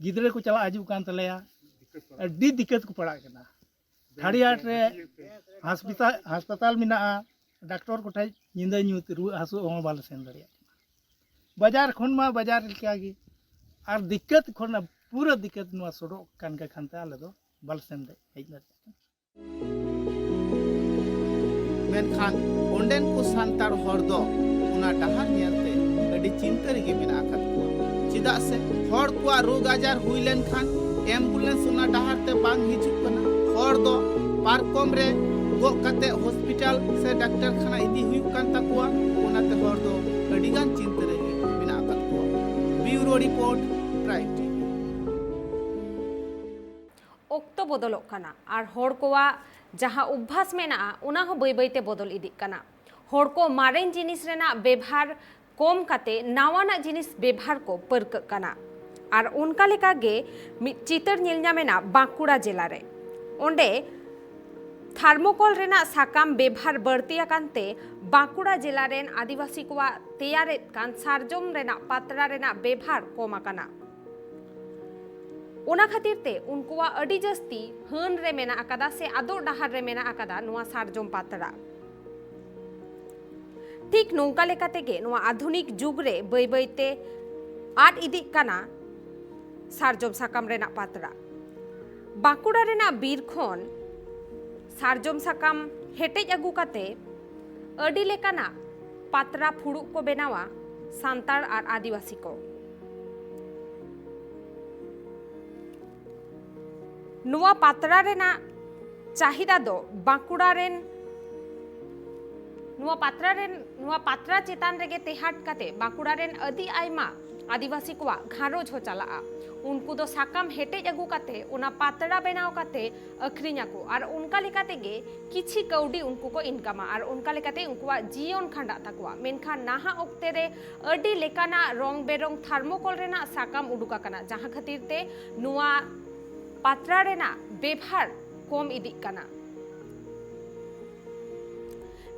ᱜᱤᱫᱽᱨᱟᱹ ᱠᱚ ᱪᱟᱞᱟᱜ ᱦᱤᱡᱩᱜ ᱠᱟᱱ ᱛᱟᱞᱮᱭᱟ, ᱟᱹᱰᱤ ᱫᱤᱠᱠᱟᱛ ᱠᱚ ᱯᱟᱲᱟᱜ ᱠᱟᱱᱟ᱾ ᱴᱷᱟᱲᱤᱦᱟᱴ ᱨᱮ ᱦᱟᱥᱯᱟᱛᱟᱞ, ᱦᱟᱥᱯᱟᱛᱟᱞ ᱢᱮᱱᱟᱜᱼᱟ, ᱰᱟᱠᱛᱚᱨ ᱠᱚᱴᱷᱮᱱ ᱧᱤᱫᱟᱹ ᱧᱩᱛ ᱨᱩᱣᱟᱹᱜ ᱦᱟᱹᱥᱩᱜ ᱦᱚᱸ ᱵᱟᱞᱮ ᱥᱮᱱ ᱫᱟᱲᱮᱭᱟᱜ ᱠᱟᱱᱟ᱾ ᱵᱟᱡᱟᱨ ᱠᱷᱚᱱ ᱢᱟ ᱵᱟᱡᱟᱨ ᱞᱮᱠᱟᱜᱮ, ᱟᱨ ᱫᱤᱠᱠᱟᱛ ᱠᱷᱚᱱ ᱯᱩᱨᱟᱹ ᱫᱤᱠᱠᱟᱛ ᱱᱚᱣᱟ ᱥᱚᱰᱚᱜ ᱠᱟᱱ ᱠᱷᱟᱱ ᱛᱮ ᱟᱞᱮ ᱫᱚ ᱵᱟᱞᱮ ᱥᱮᱱ ᱫᱟᱲᱮ-, ᱦᱮᱡ ᱫᱟᱲᱮᱭᱟᱜ ᱠᱟᱱᱟ᱾ ᱢᱮᱱᱠᱷᱟᱱ ᱚᱸᱰᱮᱱ ᱠᱚ ᱥᱟᱱᱛᱟᱲ ᱦᱚᱲ ᱫᱚ ᱚᱱᱟ ᱰᱟᱦᱟᱨ ᱧᱮᱞᱛᱮ ᱟᱹᱰᱤ ᱪᱤᱱᱛᱟᱹ ᱨᱮᱜᱮ ᱢᱮᱱᱟᱜ ᱟᱠᱟᱫ ᱠᱚᱣᱟ᱾ ᱪᱮᱫᱟᱜ ᱥᱮ ᱦᱚᱲ ᱠᱚᱣᱟᱜ ᱨᱳᱜᱽ ᱟᱡᱟᱨ ᱦᱩᱭ ᱞᱮᱱᱠᱷᱟᱱ ᱮᱢᱵᱩᱞᱮᱱᱥ ᱚᱱᱟ ᱰᱟᱦᱟᱨ ᱛᱮ ᱵᱟᱝ ᱦᱤᱡᱩᱜ ᱠᱟᱱᱟ᱾ ᱦᱚᱲ ᱫᱚ ᱯᱟᱨᱠᱚᱢ ᱨᱮ ᱜᱚᱜ ᱠᱟᱛᱮ ᱦᱚᱥᱯᱤᱴᱟᱞ ᱥᱮ ᱰᱟᱠᱛᱟᱨ ᱠᱷᱟᱱᱟ ᱤᱫᱤ ᱦᱩᱭᱩᱜ ᱠᱟᱱ ᱛᱟᱠᱚᱣᱟ᱾ ᱚᱱᱟᱛᱮ ᱦᱚᱲ ᱫᱚ ᱟᱹᱰᱤᱜᱟᱱ ᱪᱤᱱᱛᱟᱹ ᱨᱮᱜᱮ ᱢᱮᱱᱟᱜ ᱟᱠᱟᱫ ᱠᱚᱣᱟ᱾ ᱵᱤᱭᱩᱨᱳ ᱨᱤᱯᱳᱨᱴ, ᱯᱨᱟᱭᱤᱢ ᱴᱤᱵᱷᱤ᱾ ᱚᱠᱛᱚ ᱵᱚᱫᱚᱞᱚᱜ ᱠᱟᱱᱟ ᱟᱨ ᱦᱚᱲ ᱠᱚᱣᱟᱜ ᱡᱟᱦᱟᱸ ᱚᱵᱵᱷᱟᱥ ᱢᱮᱱᱟᱜᱼᱟ, ᱚᱱᱟ ᱦᱚᱸ ᱵᱟᱹᱭ ᱵᱟᱹᱭ ᱛᱮ ᱵᱚᱫᱚᱞ ᱤᱫᱤᱜ ᱠᱟᱱᱟ᱾ ᱦᱚᱲ ᱠᱚ ᱢᱟᱨᱮᱱ ᱡᱤᱱᱤᱥ ᱨᱮᱱᱟᱜ ᱵᱮᱵᱷᱟᱨ ᱠᱚᱢ ᱠᱟᱛᱮ ᱱᱟᱣᱟᱱᱟᱜ ᱡᱤᱱᱤᱥ ᱵᱮᱵᱷᱟᱨ ᱠᱚ ᱯᱟᱹᱨᱠᱟᱹᱜ ᱠᱟᱱᱟ᱾ ᱟᱨ ᱚᱱᱠᱟ ᱞᱮᱠᱟ ᱜᱮ ᱢᱤᱫ ᱪᱤᱛᱟᱹᱨ ᱧᱮᱞ ᱧᱟᱢ ᱮᱱᱟ ᱵᱟᱸᱠᱩᱲᱟ ᱡᱮᱞᱟ ᱨᱮ᱾ ᱚᱸᱰᱮ ᱛᱷᱟᱨᱢᱳᱠᱚᱞ ᱨᱮᱱᱟᱜ ᱥᱟᱠᱟᱢ ᱵᱮᱵᱷᱟᱨ ᱵᱟᱹᱲᱛᱤ ᱟᱠᱟᱱ ᱛᱮ ᱵᱟᱸᱠᱩᱲᱟ ᱡᱮᱞᱟ ᱨᱮᱱ ᱟᱹᱫᱤᱵᱟᱹᱥᱤ ᱠᱚᱣᱟᱜ ᱛᱮᱭᱟᱨᱮᱫ ᱠᱟᱱ ᱥᱟᱨᱡᱚᱢ ᱨᱮᱱᱟᱜ ᱯᱟᱛᱲᱟ ᱨᱮᱱᱟᱜ ᱵᱮᱵᱷᱟᱨ ᱠᱚᱢ ᱟᱠᱟᱱᱟ᱾ ᱚᱱᱟ ᱠᱷᱟᱹᱛᱤᱨ ᱛᱮ ᱩᱱᱠᱩᱣᱟᱜ ᱟᱹᱰᱤ ᱡᱟᱹᱥᱛᱤ ᱦᱟᱹᱱ ᱨᱮ ᱢᱮᱱᱟᱜ ᱟᱠᱟᱫᱟ ᱥᱮ ᱟᱫᱚᱜ ᱰᱟᱦᱟᱨ ᱨᱮ ᱢᱮᱱᱟᱜ ᱟᱠᱟᱫᱟ ᱱᱚᱣᱟ ᱥᱟᱨᱡᱚᱢ ᱯᱟᱛᱲᱟ᱾ ᱴᱷᱤᱠ ᱱᱚᱝᱠᱟ ᱞᱮᱠᱟ ᱛᱮᱜᱮ ᱱᱚᱣᱟ ᱟᱫᱷᱩᱱᱤᱠ ᱡᱩᱜᱽ ᱨᱮ ᱵᱟᱹᱭ ᱵᱟᱹᱭ ᱛᱮ ᱟᱫ ᱤᱫᱤᱜ ᱠᱟᱱᱟ ᱥᱟᱨᱡᱚᱢ ᱥᱟᱠᱟᱢ ᱨᱮᱱᱟᱜ ᱯᱟᱛᱲᱟ᱾ ᱵᱟᱸᱠᱩᱲᱟ ᱨᱮᱱᱟᱜ ᱵᱤᱨ ᱠᱷᱚᱱ ᱥᱟᱨᱡᱚᱢ ᱥᱟᱠᱟᱢ ᱦᱮᱴᱮᱡ ᱟᱹᱜᱩ ᱠᱟᱛᱮ ᱟᱹᱰᱤ ᱞᱮᱠᱟᱱᱟᱜ ᱯᱟᱛᱲᱟ ᱯᱷᱩᱲᱩᱜ ᱠᱚ ᱵᱮᱱᱟᱣᱟ ᱥᱟᱱᱛᱟᱲ ᱟᱨ ᱟᱹᱫᱤᱵᱟᱹᱥᱤ ᱠᱚ᱾ ᱱᱚᱣᱟ ᱯᱟᱛᱲᱟ ᱨᱮᱱᱟᱜ ᱪᱟᱦᱤᱫᱟ ᱫᱚ ᱵᱟᱸᱠᱩᱲᱟ ᱨᱮᱱ, ᱱᱚᱣᱟ ᱯᱟᱛᱲᱟ ᱨᱮᱱ, ᱱᱚᱣᱟ ᱯᱟᱛᱲᱟ ᱪᱮᱛᱟᱱ ᱨᱮᱜᱮ ᱴᱮᱦᱟᱴ ᱠᱟᱛᱮ ᱵᱟᱸᱠᱩᱲᱟ ᱨᱮᱱ ᱟᱹᱰᱤ ᱟᱭᱢᱟ ᱟᱹᱫᱤᱵᱟᱹᱥᱤ ᱠᱚᱣᱟᱜ ᱜᱷᱟᱨᱚᱸᱡᱽ ᱦᱚᱸ ᱪᱟᱞᱟᱜᱼᱟ᱾ ᱩᱱᱠᱩ ᱫᱚ ᱥᱟᱠᱟᱢ ᱦᱮᱴᱮᱡ ᱟᱹᱜᱩ ᱠᱟᱛᱮ ᱚᱱᱟ ᱯᱟᱛᱲᱟ ᱵᱮᱱᱟᱣ ᱠᱟᱛᱮ ᱟᱹᱠᱷᱨᱤᱧ ᱟᱠᱚ ᱟᱨ ᱚᱱᱠᱟ ᱞᱮᱠᱟ ᱛᱮᱜᱮ ᱠᱤᱪᱷᱤ ᱠᱟᱹᱣᱰᱤ ᱩᱱᱠᱩ ᱠᱚ ᱤᱱᱠᱟᱢᱟ ᱟᱨ ᱚᱱᱠᱟ ᱞᱮᱠᱟᱛᱮ ᱩᱱᱠᱩᱣᱟᱜ ᱡᱤᱭᱚᱱ ᱠᱷᱟᱸᱰᱟᱜ ᱛᱟᱠᱚᱣᱟ᱾ ᱢᱮᱱᱠᱷᱟᱱ ᱱᱟᱦᱟᱜ ᱚᱠᱛᱮ ᱨᱮ ᱟᱹᱰᱤ ᱞᱮᱠᱟᱱᱟᱜ ᱨᱚᱝ ᱵᱮᱨᱚᱝ ᱛᱷᱟᱨᱢᱳᱠᱚᱞ ᱨᱮᱱᱟᱜ ᱥᱟᱠᱟᱢ ᱩᱰᱩᱠ ᱟᱠᱟᱱᱟ, ᱡᱟᱦᱟᱸ ᱠᱷᱟᱹᱛᱤᱨ ᱛᱮ ᱱᱚᱣᱟ ᱯᱟᱛᱲᱟ ᱨᱮᱱᱟᱜ ᱵᱮᱵᱷᱟᱨ ᱠᱚᱢ ᱤᱫᱤᱜ ᱠᱟᱱᱟ᱾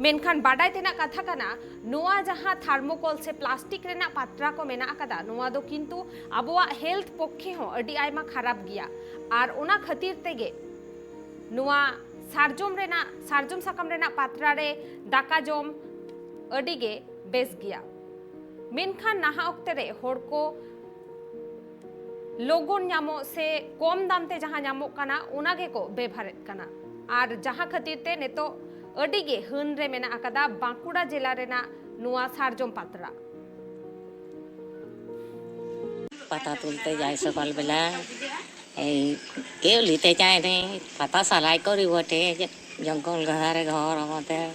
ᱢᱮᱱᱠᱷᱟᱱ ᱵᱟᱰᱟᱭ ᱛᱮᱱᱟᱜ ᱠᱟᱛᱷᱟ ᱠᱟᱱᱟ, ᱱᱚᱣᱟ ᱡᱟᱦᱟᱸ ᱛᱷᱟᱨᱢᱳᱠᱚᱞ ᱥᱮ ᱯᱞᱟᱥᱴᱤᱠ ᱨᱮᱱᱟᱜ ᱯᱟᱛᱲᱟ ᱠᱚ ᱢᱮᱱᱟᱜ ᱟᱠᱟᱫᱟ, ᱱᱚᱣᱟ ᱫᱚ ᱠᱤᱱᱛᱩ ᱟᱵᱚᱣᱟᱜ ᱦᱮᱞᱛᱷ ᱯᱚᱠᱠᱷᱮ ᱦᱚᱸ ᱟᱹᱰᱤ ᱟᱭᱢᱟ ᱠᱷᱟᱨᱟᱯ ᱜᱮᱭᱟ᱾ ᱟᱨ ᱚᱱᱟ ᱠᱷᱟᱹᱛᱤᱨ ᱛᱮᱜᱮ ᱱᱚᱣᱟ ᱥᱟᱨᱡᱚᱢ ᱨᱮᱱᱟᱜ, ᱥᱟᱨᱡᱚᱢ ᱥᱟᱠᱟᱢ ᱨᱮᱱᱟᱜ ᱯᱟᱛᱲᱟ ᱨᱮ ᱫᱟᱠᱟ ᱡᱚᱢ ᱟᱹᱰᱤ ᱜᱮ ᱵᱮᱥ ᱜᱮᱭᱟ᱾ ᱢᱮᱱᱠᱷᱟᱱ ᱱᱟᱦᱟᱜ ᱚᱠᱛᱮ ᱨᱮ ᱦᱚᱲ ᱠᱚ ᱞᱚᱜᱚᱱ ᱧᱟᱢᱚᱜ ᱥᱮ ᱠᱚᱢ ᱫᱟᱢ ᱛᱮ ᱡᱟᱦᱟᱸ ᱧᱟᱢᱚᱜ ᱠᱟᱱᱟ, ᱚᱱᱟ ᱜᱮᱠᱚ ᱵᱮᱵᱷᱟᱨᱮᱫ ᱠᱟᱱᱟ᱾ ᱟᱨ ᱡᱟᱦᱟᱸ ᱠᱷᱟᱹᱛᱤᱨ ᱛᱮ ᱱᱤᱛᱚᱜ ᱟᱹᱰᱤ ᱜᱮ ᱦᱟᱹᱱ ᱨᱮ ᱢᱮᱱᱟᱜ ᱟᱠᱟᱫᱟ ᱵᱟᱸᱠᱩᱲᱟ ᱡᱮᱞᱟ ᱨᱮᱱᱟᱜ ᱱᱚᱣᱟ ᱥᱟᱨᱡᱚᱢ ᱯᱟᱛᱲᱟ᱾ পাতা তুলতে যাই সকালবেলা। এই কেউ নিতে চায় নি, পাতা সালাই করি বটে, যে জঙ্গল ঘরে ঘর আমাদের।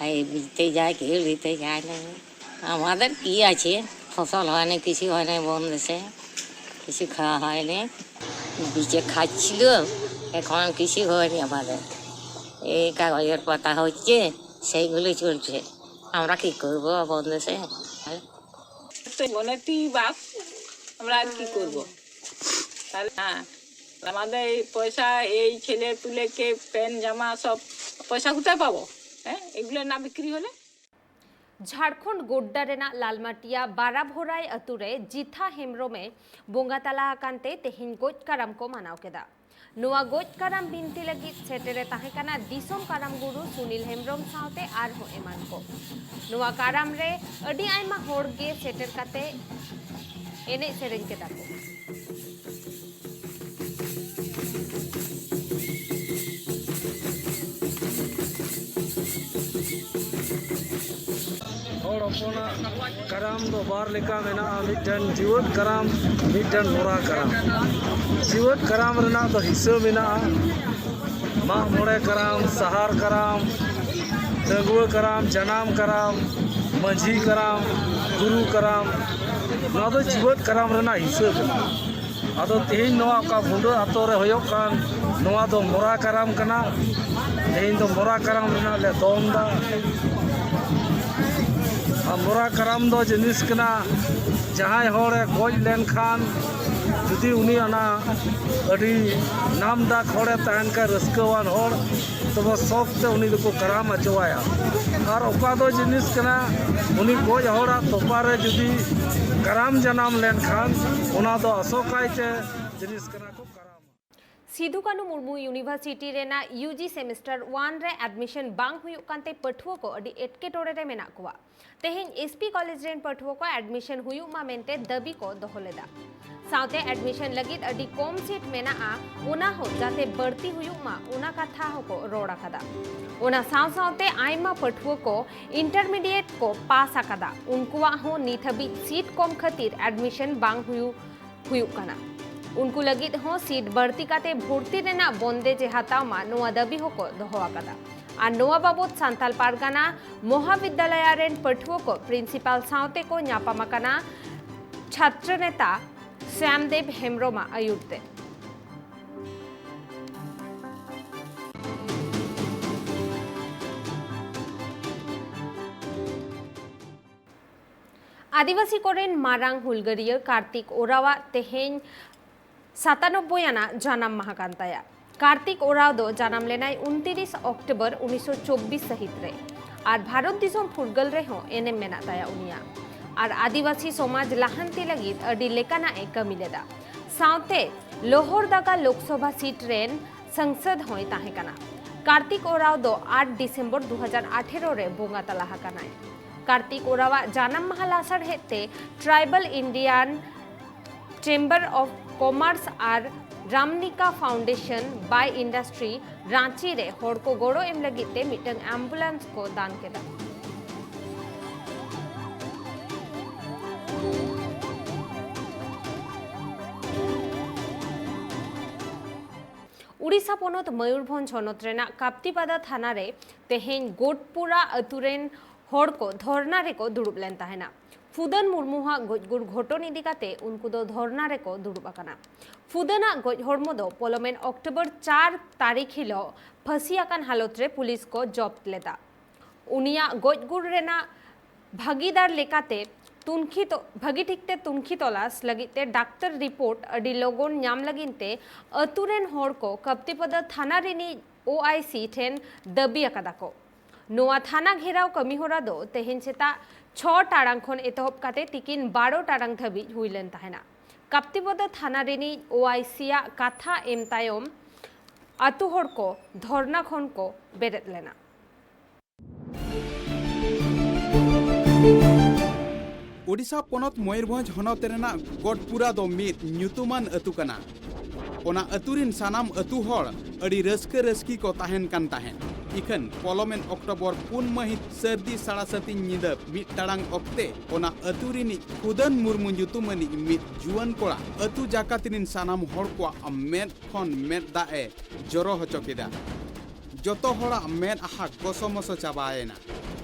এই নিতে যায়, কেউ নিতে চায় নি। আমাদের কি আছে, ফসল হয়নি, কিছু হয়নি, বন দেশে কিছু খাওয়া হয়নি। বিচে খাচ্ছিল, এখন কিছু হয়নি আমাদের। এই কাগজের পাতা হচ্ছে, সেইগুলো চলছে। আমরা কি করবো বন দেশে? তো অনেকটি বাপ, আমরা আর কি করব? তাহলে হ্যাঁ, আমাদের এই পয়সা, এই ছেলে পুলেকে প্যান্ট জামা সব পয়সা কোথায় পাবো? হ্যাঁ, এগুলো না বিক্রি হলে। ঝাড়খণ্ড গোড্ডা ᱨᱮᱱᱟᱜ ᱞᱟᱞᱢᱟᱴᱤᱭᱟ ᱵᱟᱨᱟᱵᱷᱚᱨᱟᱭ ᱟᱹᱛᱩ ᱨᱮ ᱡᱤᱛᱷᱟ ᱦᱮᱢᱵᱨᱚᱢ ᱮ ᱵᱚᱸᱜᱟ ᱛᱟᱞᱟ ᱟᱠᱟᱱ ᱛᱮ ᱛᱮᱦᱮᱧ ᱜᱚᱡ ᱠᱟᱨᱟᱢ ᱠᱚ ᱢᱟᱱᱟᱣ ᱠᱮᱫᱟ᱾ ᱱᱚᱣᱟ ᱜᱚᱡ ᱠᱟᱨᱟᱢ ᱵᱤᱱᱛᱤ ᱞᱟᱹᱜᱤᱫ ᱥᱮᱴᱮᱨ ᱮ ᱛᱟᱦᱮᱸ ᱠᱟᱱᱟ ᱫᱤᱥᱚᱢ ᱠᱟᱨᱟᱢ ᱜᱩᱨᱩ ᱥᱩᱱᱤᱞ ᱦᱮᱢᱵᱨᱚᱢ ᱥᱟᱶᱛᱮ ᱟᱨᱦᱚᱸ ᱮᱢᱟᱱ ᱠᱚ᱾ ᱱᱚᱣᱟ ᱠᱟᱨᱟᱢ ᱨᱮ ᱟᱹᱰᱤ ᱟᱭᱢᱟ ᱦᱚᱲ ᱜᱮ ᱥᱮᱴᱮᱨ ᱠᱟᱛᱮ ᱮᱱᱮᱡ ᱥᱮᱨᱮᱧ ᱠᱮᱫᱟ ᱠᱚ᱾ ᱦᱚᱯᱚᱱᱟᱜ ᱠᱟᱨᱟᱢ ᱫᱚ ᱵᱟᱨ ᱞᱮᱠᱟ ᱢᱮᱱᱟᱜᱼᱟ, ᱢᱤᱫᱴᱮᱱ ᱡᱤᱣᱮᱫ ᱠᱟᱨᱟᱢ, ᱢᱤᱫᱴᱮᱱ ᱢᱚᱨᱟ ᱠᱟᱨᱟᱢ᱾ ᱡᱤᱣᱮᱫ ᱠᱟᱨᱟᱢ ᱨᱮᱱᱟᱜ ᱫᱚ ᱦᱤᱥᱟᱹ ᱢᱮᱱᱟᱜᱼᱟ, ᱢᱟᱜ ᱢᱚᱬᱮ ᱠᱟᱨᱟᱢ, ᱥᱟᱦᱟᱨ ᱠᱟᱨᱟᱢ, ᱰᱟᱺᱜᱩᱣᱟᱹ ᱠᱟᱨᱟᱢ, ᱡᱟᱱᱟᱢ ᱠᱟᱨᱟᱢ, ᱢᱟᱹᱡᱷᱤ ᱠᱟᱨᱟᱢ, ᱜᱩᱨᱩ ᱠᱟᱨᱟᱢ᱾ ᱱᱚᱣᱟ ᱫᱚ ᱡᱤᱣᱮᱫ ᱠᱟᱨᱟᱢ ᱨᱮᱱᱟᱜ ᱦᱤᱥᱟᱹ ᱠᱟᱱᱟ᱾ ᱟᱫᱚ ᱛᱮᱦᱮᱧ ᱱᱚᱣᱟ ᱚᱠᱟ ᱵᱷᱩᱸᱰᱟᱹ ᱟᱛᱳ ᱨᱮ ᱦᱩᱭᱩᱜ ᱠᱟᱱ, ᱱᱚᱣᱟ ᱫᱚ ᱢᱚᱨᱟ ᱠᱟᱨᱟᱢ ᱠᱟᱱᱟ᱾ ᱛᱮᱦᱮᱧ ᱫᱚ ᱢᱚᱨᱟ ᱠᱟᱨᱟᱢ ᱨᱮᱱᱟᱜ ᱞᱮ ᱫᱚᱱ ᱫᱟ᱾ ᱟᱨ ᱢᱚᱨᱟ ᱠᱟᱨᱟᱢ ᱫᱚ ᱡᱤᱱᱤᱥ ᱠᱟᱱᱟ, ᱡᱟᱦᱟᱸᱭ ᱦᱚᱲᱮ ᱜᱚᱡ ᱞᱮᱱᱠᱷᱟᱱ, ᱡᱩᱫᱤ ᱩᱱᱤ ᱚᱱᱟ ᱟᱹᱰᱤ ᱱᱟᱢ ᱰᱟᱠ ᱦᱚᱲᱮ ᱛᱟᱦᱮᱱ ᱠᱷᱟᱱ, ᱨᱟᱹᱥᱠᱟᱹᱣᱟᱱ ᱦᱚᱲ, ᱛᱚᱵᱮ ᱥᱚᱠ ᱛᱮ ᱩᱱᱤ ᱫᱚᱠᱚ ᱠᱟᱨᱟᱢ ᱦᱚᱪᱚᱣᱟᱭᱟ᱾ ᱟᱨ ᱚᱠᱟ ᱫᱚ ᱡᱤᱱᱤᱥ ᱠᱟᱱᱟ, ᱩᱱᱤ ᱜᱚᱡ ᱦᱚᱲᱟᱜ ᱛᱚᱯᱟ ᱨᱮ ᱡᱩᱫᱤ ᱠᱟᱨᱟᱢ ᱡᱟᱱᱟᱢ ᱞᱮᱱᱠᱷᱟᱱ, ᱚᱱᱟ ᱫᱚ ᱟᱥᱚᱠᱟᱭ ᱛᱮ ᱡᱤᱱᱤᱥ ᱠᱟᱱᱟ ᱠᱚ ᱠᱟᱨᱟᱢᱟ᱾ ᱥᱤᱫᱩ ᱠᱟᱹᱱᱩ ᱢᱩᱨᱢᱩ ᱤᱭᱩᱱᱤᱵᱷᱟᱨᱥᱤᱴᱤ ᱨᱮᱱᱟᱜ ᱭᱩ ᱡᱤ ᱥᱮᱢᱮᱥᱴᱟᱨ ᱚᱣᱟᱱ ᱨᱮ ᱮᱰᱢᱤᱥᱚᱱ ᱵᱟᱝ ᱦᱩᱭᱩᱜ ᱠᱟᱱᱛᱮ ᱯᱟᱹᱴᱷᱩᱣᱟᱹ ᱠᱚ ᱟᱹᱰᱤ ᱮᱴᱠᱮᱴᱚᱬᱮ ᱨᱮ ᱢᱮᱱᱟᱜ ᱠᱚᱣᱟ᱾ ᱛᱮᱦᱮᱧ ᱮᱥ ᱯᱤ ᱠᱚᱞᱮᱡᱽ ᱨᱮᱱ ᱯᱟᱹᱴᱷᱩᱣᱟᱹ ᱠᱚ ᱮᱰᱢᱤᱥᱚᱱ ᱦᱩᱭᱩᱜ ᱢᱟ ᱢᱮᱱᱛᱮ ᱫᱟᱹᱵᱤ ᱠᱚ ᱫᱚᱦᱚ ᱞᱮᱫᱟ᱾ ᱥᱟᱶᱛᱮ ᱮᱰᱢᱤᱥᱚᱱ ᱞᱟᱹᱜᱤᱫ ᱟᱹᱰᱤ ᱠᱚᱢ ᱥᱤᱴ ᱢᱮᱱᱟᱜᱼᱟ, ᱚᱱᱟ ᱦᱚᱸ ᱡᱟᱛᱮ ᱵᱟᱹᱲᱛᱤ ᱦᱩᱭᱩᱜ ᱢᱟ, ᱚᱱᱟ ᱠᱟᱛᱷᱟ ᱦᱚᱸᱠᱚ ᱨᱚᱲ ᱟᱠᱟᱫᱟ᱾ ᱚᱱᱟ ᱥᱟᱶ ᱥᱟᱶᱛᱮ ᱟᱭᱢᱟ ᱯᱟᱹᱴᱷᱩᱣᱟᱹ ᱠᱚ ᱤᱱᱴᱟᱨᱢᱤᱰᱤᱭᱮᱴ ᱠᱚ ᱯᱟᱥ ᱟᱠᱟᱫᱟ, ᱩᱱᱠᱩᱣᱟᱜ ᱦᱚᱸ ᱱᱤᱛ ᱦᱟᱹᱵᱤᱡ ᱥᱤᱴ ᱠᱚᱢ ᱠᱷᱟᱹᱛᱤᱨ ᱮᱰᱢᱤᱥᱚᱱ ᱵᱟᱝ ᱦᱩᱭᱩᱜ ᱦᱩᱭᱩᱜ ᱠᱟᱱᱟ᱾ ᱩᱱᱠᱩ ᱞᱟᱹᱜᱤᱫ ᱦᱚᱸ ᱥᱤᱴ ᱵᱟᱹᱲᱛᱤ ᱠᱟᱛᱮ ᱵᱷᱚᱨᱛᱤ ᱨᱮᱱᱟᱜ ᱵᱚᱱᱫᱮᱡ ᱮ ᱦᱟᱛᱟᱣ ᱢᱟ, ᱱᱚᱣᱟ ᱫᱟᱹᱵᱤ ᱦᱚᱸᱠᱚ ᱫᱚᱦᱚ ᱟᱠᱟᱫᱟ᱾ ᱟᱨ ᱱᱚᱣᱟ ᱵᱟᱵᱚᱛ ᱥᱟᱱᱛᱟᱞ ᱯᱟᱨᱜᱟᱱᱟ ᱢᱚᱦᱟᱵᱤᱫᱽᱫᱟᱞᱚᱭᱟ ᱨᱮᱱ ᱯᱟᱹᱴᱷᱩᱣᱟᱹ ᱠᱚ ᱯᱨᱤᱱᱥᱤᱯᱟᱞ ᱥᱟᱶᱛᱮ ᱠᱚ ᱧᱟᱯᱟᱢ ᱟᱠᱟᱱᱟ ᱪᱷᱟᱛᱨᱚ ᱱᱮᱛᱟ ᱥᱭᱟᱢᱫᱮᱵ ᱦᱮᱢᱵᱨᱚᱢᱟᱜ ᱟᱹᱭᱩᱨ ᱛᱮ᱾ ᱟᱹᱫᱤᱵᱟᱹᱥᱤ ᱠᱚᱨᱮᱱ ᱢᱟᱨᱟᱝ ᱦᱩᱞᱜᱟᱹᱨᱤᱭᱟᱹ ᱠᱟᱨᱛᱤᱠ ᱳᱨᱟᱣᱟᱜ ᱛᱮᱦᱮᱧ ᱥᱟᱛᱟᱱᱚᱵᱵᱳᱭ ᱟᱱᱟᱜ ᱡᱟᱱᱟᱢ ᱢᱟᱦᱟ ᱠᱟᱱ ᱛᱟᱭᱟ᱾ ᱠᱟᱨᱛᱤᱠ ᱳᱨᱟᱣ ᱫᱚ ᱡᱟᱱᱟᱢ ᱞᱮᱱᱟᱭ ᱩᱱᱛᱤᱨᱤᱥ ᱚᱠᱴᱳᱵᱚᱨ ᱩᱱᱤᱥᱥᱚ ᱪᱚᱵᱵᱤᱥ ᱥᱟᱹᱦᱤᱛ ᱨᱮ᱾ ᱟᱨ ᱵᱷᱟᱨᱚᱛ ᱫᱤᱥᱚᱢ ᱯᱷᱩᱨᱜᱟᱹᱞ ᱨᱮᱦᱚᱸ ᱮᱱᱮᱢ ᱢᱮᱱᱟᱜ ᱛᱟᱭᱟ ᱩᱱᱤᱭᱟᱜ᱾ ᱟᱨ ᱟᱹᱫᱤᱵᱟᱹᱥᱤ ᱥᱚᱢᱟᱡᱽ ᱞᱟᱦᱟᱱᱛᱤ ᱞᱟᱹᱜᱤᱫ ᱟᱹᱰᱤ ᱞᱮᱠᱟᱱᱟᱜ ᱮ ᱠᱟᱹᱢᱤ ᱞᱮᱫᱟ᱾ ᱥᱟᱶᱛᱮ ᱞᱳᱦᱚᱨᱫᱟᱜᱟ ᱞᱳᱠᱥᱚᱵᱷᱟ ᱥᱤᱴ ᱨᱮᱱ ᱥᱟᱝᱥᱚᱫ ᱦᱚᱸᱭ ᱛᱟᱦᱮᱸ ᱠᱟᱱᱟ᱾ ᱠᱟᱨᱛᱤᱠ ᱳᱨᱟᱣ ᱫᱚ ᱟᱴ ᱰᱤᱥᱮᱢᱵᱚᱨ ᱫᱩ ᱦᱟᱡᱟᱨ ᱟᱴᱷᱮᱨᱚ ᱨᱮ ᱵᱚᱸᱜᱟ ᱛᱟᱞᱟ ᱟᱠᱟᱱᱟᱭ᱾ ᱠᱟᱨᱛᱤᱠ ᱳᱨᱟᱣᱟᱜ ᱡᱟᱱᱟᱢ ᱢᱟᱦᱟ ᱞᱟᱥᱟᱲᱦᱮᱫ ᱛᱮ tribal Indian chamber of commerce ᱟᱨ Ramnika foundation by industry Ranchi ᱨᱮ ᱦᱚᱲ ᱠᱚ ᱜᱚᱲᱚ ᱮᱢ ᱞᱟᱹᱜᱤᱫ ᱛᱮ ᱢᱤᱫᱴᱟᱝ ᱮᱢᱵᱩᱞᱮᱱᱥ ᱠᱚ ᱫᱟᱱ ᱠᱮᱫᱟ᱾ ᱳᱰᱤᱥᱟ ᱯᱚᱱᱚᱛ ᱢᱚᱭᱩᱨᱵᱷᱚᱸᱡᱽ ᱦᱚᱱᱚᱛ ᱨᱮᱱᱟᱜ ᱠᱟᱯᱛᱤᱯᱟᱫᱟ ᱛᱷᱟᱱᱟ ᱨᱮ ᱛᱮᱦᱮᱧ ᱜᱚᱰᱯᱩᱨᱟ ᱟᱹᱛᱩ ᱨᱮᱱ ᱦᱚᱲ ᱠᱚ ᱫᱷᱚᱨᱱᱟ ᱨᱮᱠᱚ ᱫᱩᱲᱩᱵ ᱞᱮᱱ ᱛᱟᱦᱮᱱᱟ᱾ ᱯᱷᱩᱫᱟᱹᱱ ᱢᱩᱨᱢᱩᱣᱟᱜ ᱜᱚᱡ ᱜᱩᱨ ᱜᱷᱚᱴᱚᱱ ᱤᱫᱤ ᱠᱟᱛᱮ ᱩᱱᱠᱩ ᱫᱚ ᱫᱷᱚᱨᱱᱟ ᱨᱮᱠᱚ ᱫᱩᱲᱩᱵ ᱟᱠᱟᱱᱟ᱾ ᱯᱷᱩᱫᱟᱹᱱᱟᱜ ᱜᱚᱡ ᱦᱚᱲᱢᱚ ᱫᱚ ᱯᱚᱞᱚᱢᱮᱱ ᱚᱠᱴᱳᱵᱚᱨ ᱪᱟᱨ ᱛᱟᱹᱨᱤᱠᱷ ᱦᱤᱞᱚᱜ ᱯᱷᱟᱹᱥᱤ ᱟᱠᱟᱱ ᱦᱟᱞᱚᱛ ᱨᱮ ᱯᱩᱞᱤᱥ ᱠᱚ ᱡᱚᱵᱛ ᱞᱮᱫᱟ᱾ ᱩᱱᱤᱭᱟᱜ ᱜᱚᱡ ᱜᱩᱨ ᱨᱮᱱᱟᱜ ᱵᱷᱟᱹᱜᱤᱫᱟᱨ ᱞᱮᱠᱟᱛᱮ ᱛᱩᱱᱠᱷᱤ ᱛᱚ-, ᱵᱷᱟᱹᱜᱤ ᱴᱷᱤᱠ ᱛᱮ ᱛᱩᱱᱠᱷᱤ ᱛᱚᱞᱟᱥ ᱞᱟᱹᱜᱤᱫ ᱛᱮ ᱰᱟᱠᱛᱟᱨ ᱨᱤᱯᱳᱨᱴ ᱟᱹᱰᱤ ᱞᱚᱜᱚᱱ ᱧᱟᱢ ᱞᱟᱹᱜᱤᱫ ᱛᱮ ᱟᱹᱛᱩ ᱨᱮᱱ ᱦᱚᱲ ᱠᱚ ᱠᱟᱯᱛᱤᱯᱚᱫᱟ ᱛᱷᱟᱱᱟ ᱨᱤᱱᱤᱡ ᱳ ᱟᱭ ᱥᱤ ᱴᱷᱮᱱ ᱫᱟᱹᱵᱤ ᱟᱠᱟᱫᱟ ᱠᱚ᱾ ᱱᱚᱣᱟ ᱛᱷᱟᱱᱟ ᱜᱷᱮᱨᱟᱣ ᱠᱟᱹᱢᱤ ᱦᱚᱨᱟ ᱫᱚ ᱛᱮᱦᱮᱧ ᱥᱮᱛᱟᱜ ᱪᱷᱚ ᱴᱟᱲᱟᱝ ᱠᱷᱚᱱ ᱮᱛᱚᱦᱚᱵ ᱠᱟᱛᱮ ᱛᱤᱠᱤᱱ ᱵᱟᱨᱚ ᱴᱟᱲᱟᱝ ᱫᱷᱟᱹᱵᱤᱡ ᱦᱩᱭ ᱞᱮᱱ ᱛᱟᱦᱮᱱᱟ᱾ ᱠᱟᱯᱛᱤᱯᱚᱫᱟ ᱛᱷᱟᱱᱟ ᱨᱤᱱᱤᱡ ᱳ ᱟᱭ ᱥᱤ ᱟᱜ ᱠᱟᱛᱷᱟ ᱮᱢ ᱛᱟᱭᱚᱢ ᱟᱹᱛᱩ ᱦᱚᱲ ᱠᱚ ᱫᱷᱚᱨᱱᱟ ᱠᱷᱚᱱ ᱠᱚ ᱵᱮᱨᱮᱫ ᱞᱮᱱᱟ᱾ ᱳᱰᱤᱥᱟ ᱯᱚᱱᱚᱛ ᱢᱚᱭᱩᱨᱵᱷᱚᱸᱡᱽ ᱦᱚᱱᱚᱛ ᱨᱮᱱᱟᱜ ᱜᱚᱰᱯᱩᱨᱟ ᱫᱚ ᱢᱤᱫ ᱧᱩᱛᱩᱢᱟᱱ ᱟᱹᱛᱩ ᱠᱟᱱᱟ᱾ ᱚᱱᱟ ᱟᱹᱛᱩ ᱨᱤᱱ ᱥᱟᱱᱟᱢ ᱟᱹᱛᱩ ᱦᱚᱲ ᱟᱹᱰᱤ ᱨᱟᱹᱥᱠᱟᱹ ᱨᱟᱹᱥᱠᱤ ᱠᱚ ᱛᱟᱦᱮᱱ ᱠᱟᱱ ᱛᱟᱦᱮᱸᱫ᱾ ᱤᱠᱷᱟᱹᱱ ᱯᱚᱞᱚᱢᱮᱱ ᱚᱠᱴᱳᱵᱚᱨ ᱯᱩᱱ ᱢᱟᱹᱦᱤᱛ ᱥᱟᱹᱨᱫᱤ ᱥᱟᱲᱟ ᱥᱟᱹᱛᱤᱧ ᱧᱤᱫᱟᱹ ᱢᱤᱫ ᱴᱟᱲᱟᱝ ᱚᱠᱛᱮ ᱚᱱᱟ ᱟᱹᱛᱩ ᱨᱤᱱᱤᱡ ᱠᱷᱩᱫᱟᱹᱱ ᱢᱩᱨᱢᱩ ᱧᱩᱛᱩᱢᱟᱱᱤᱡ ᱢᱤᱫ ᱡᱩᱣᱟᱹᱱ ᱠᱚᱲᱟ ᱟᱹᱛᱩ ᱡᱟᱠᱟᱛ ᱨᱤᱱ ᱥᱟᱱᱟᱢ ᱦᱚᱲ ᱠᱚᱣᱟᱜ ᱢᱮᱫ ᱠᱷᱚᱱ ᱢᱮᱫ ᱫᱟᱜ ᱮ ᱡᱚᱨᱚ ᱦᱚᱪᱚ ᱠᱮᱫᱟ᱾ ᱡᱚᱛᱚ ᱦᱚᱲᱟᱜ ᱢᱮᱫᱦᱟ ᱜᱚᱥᱚᱢᱚᱥᱚ ᱪᱟᱵᱟᱭᱮᱱᱟ᱾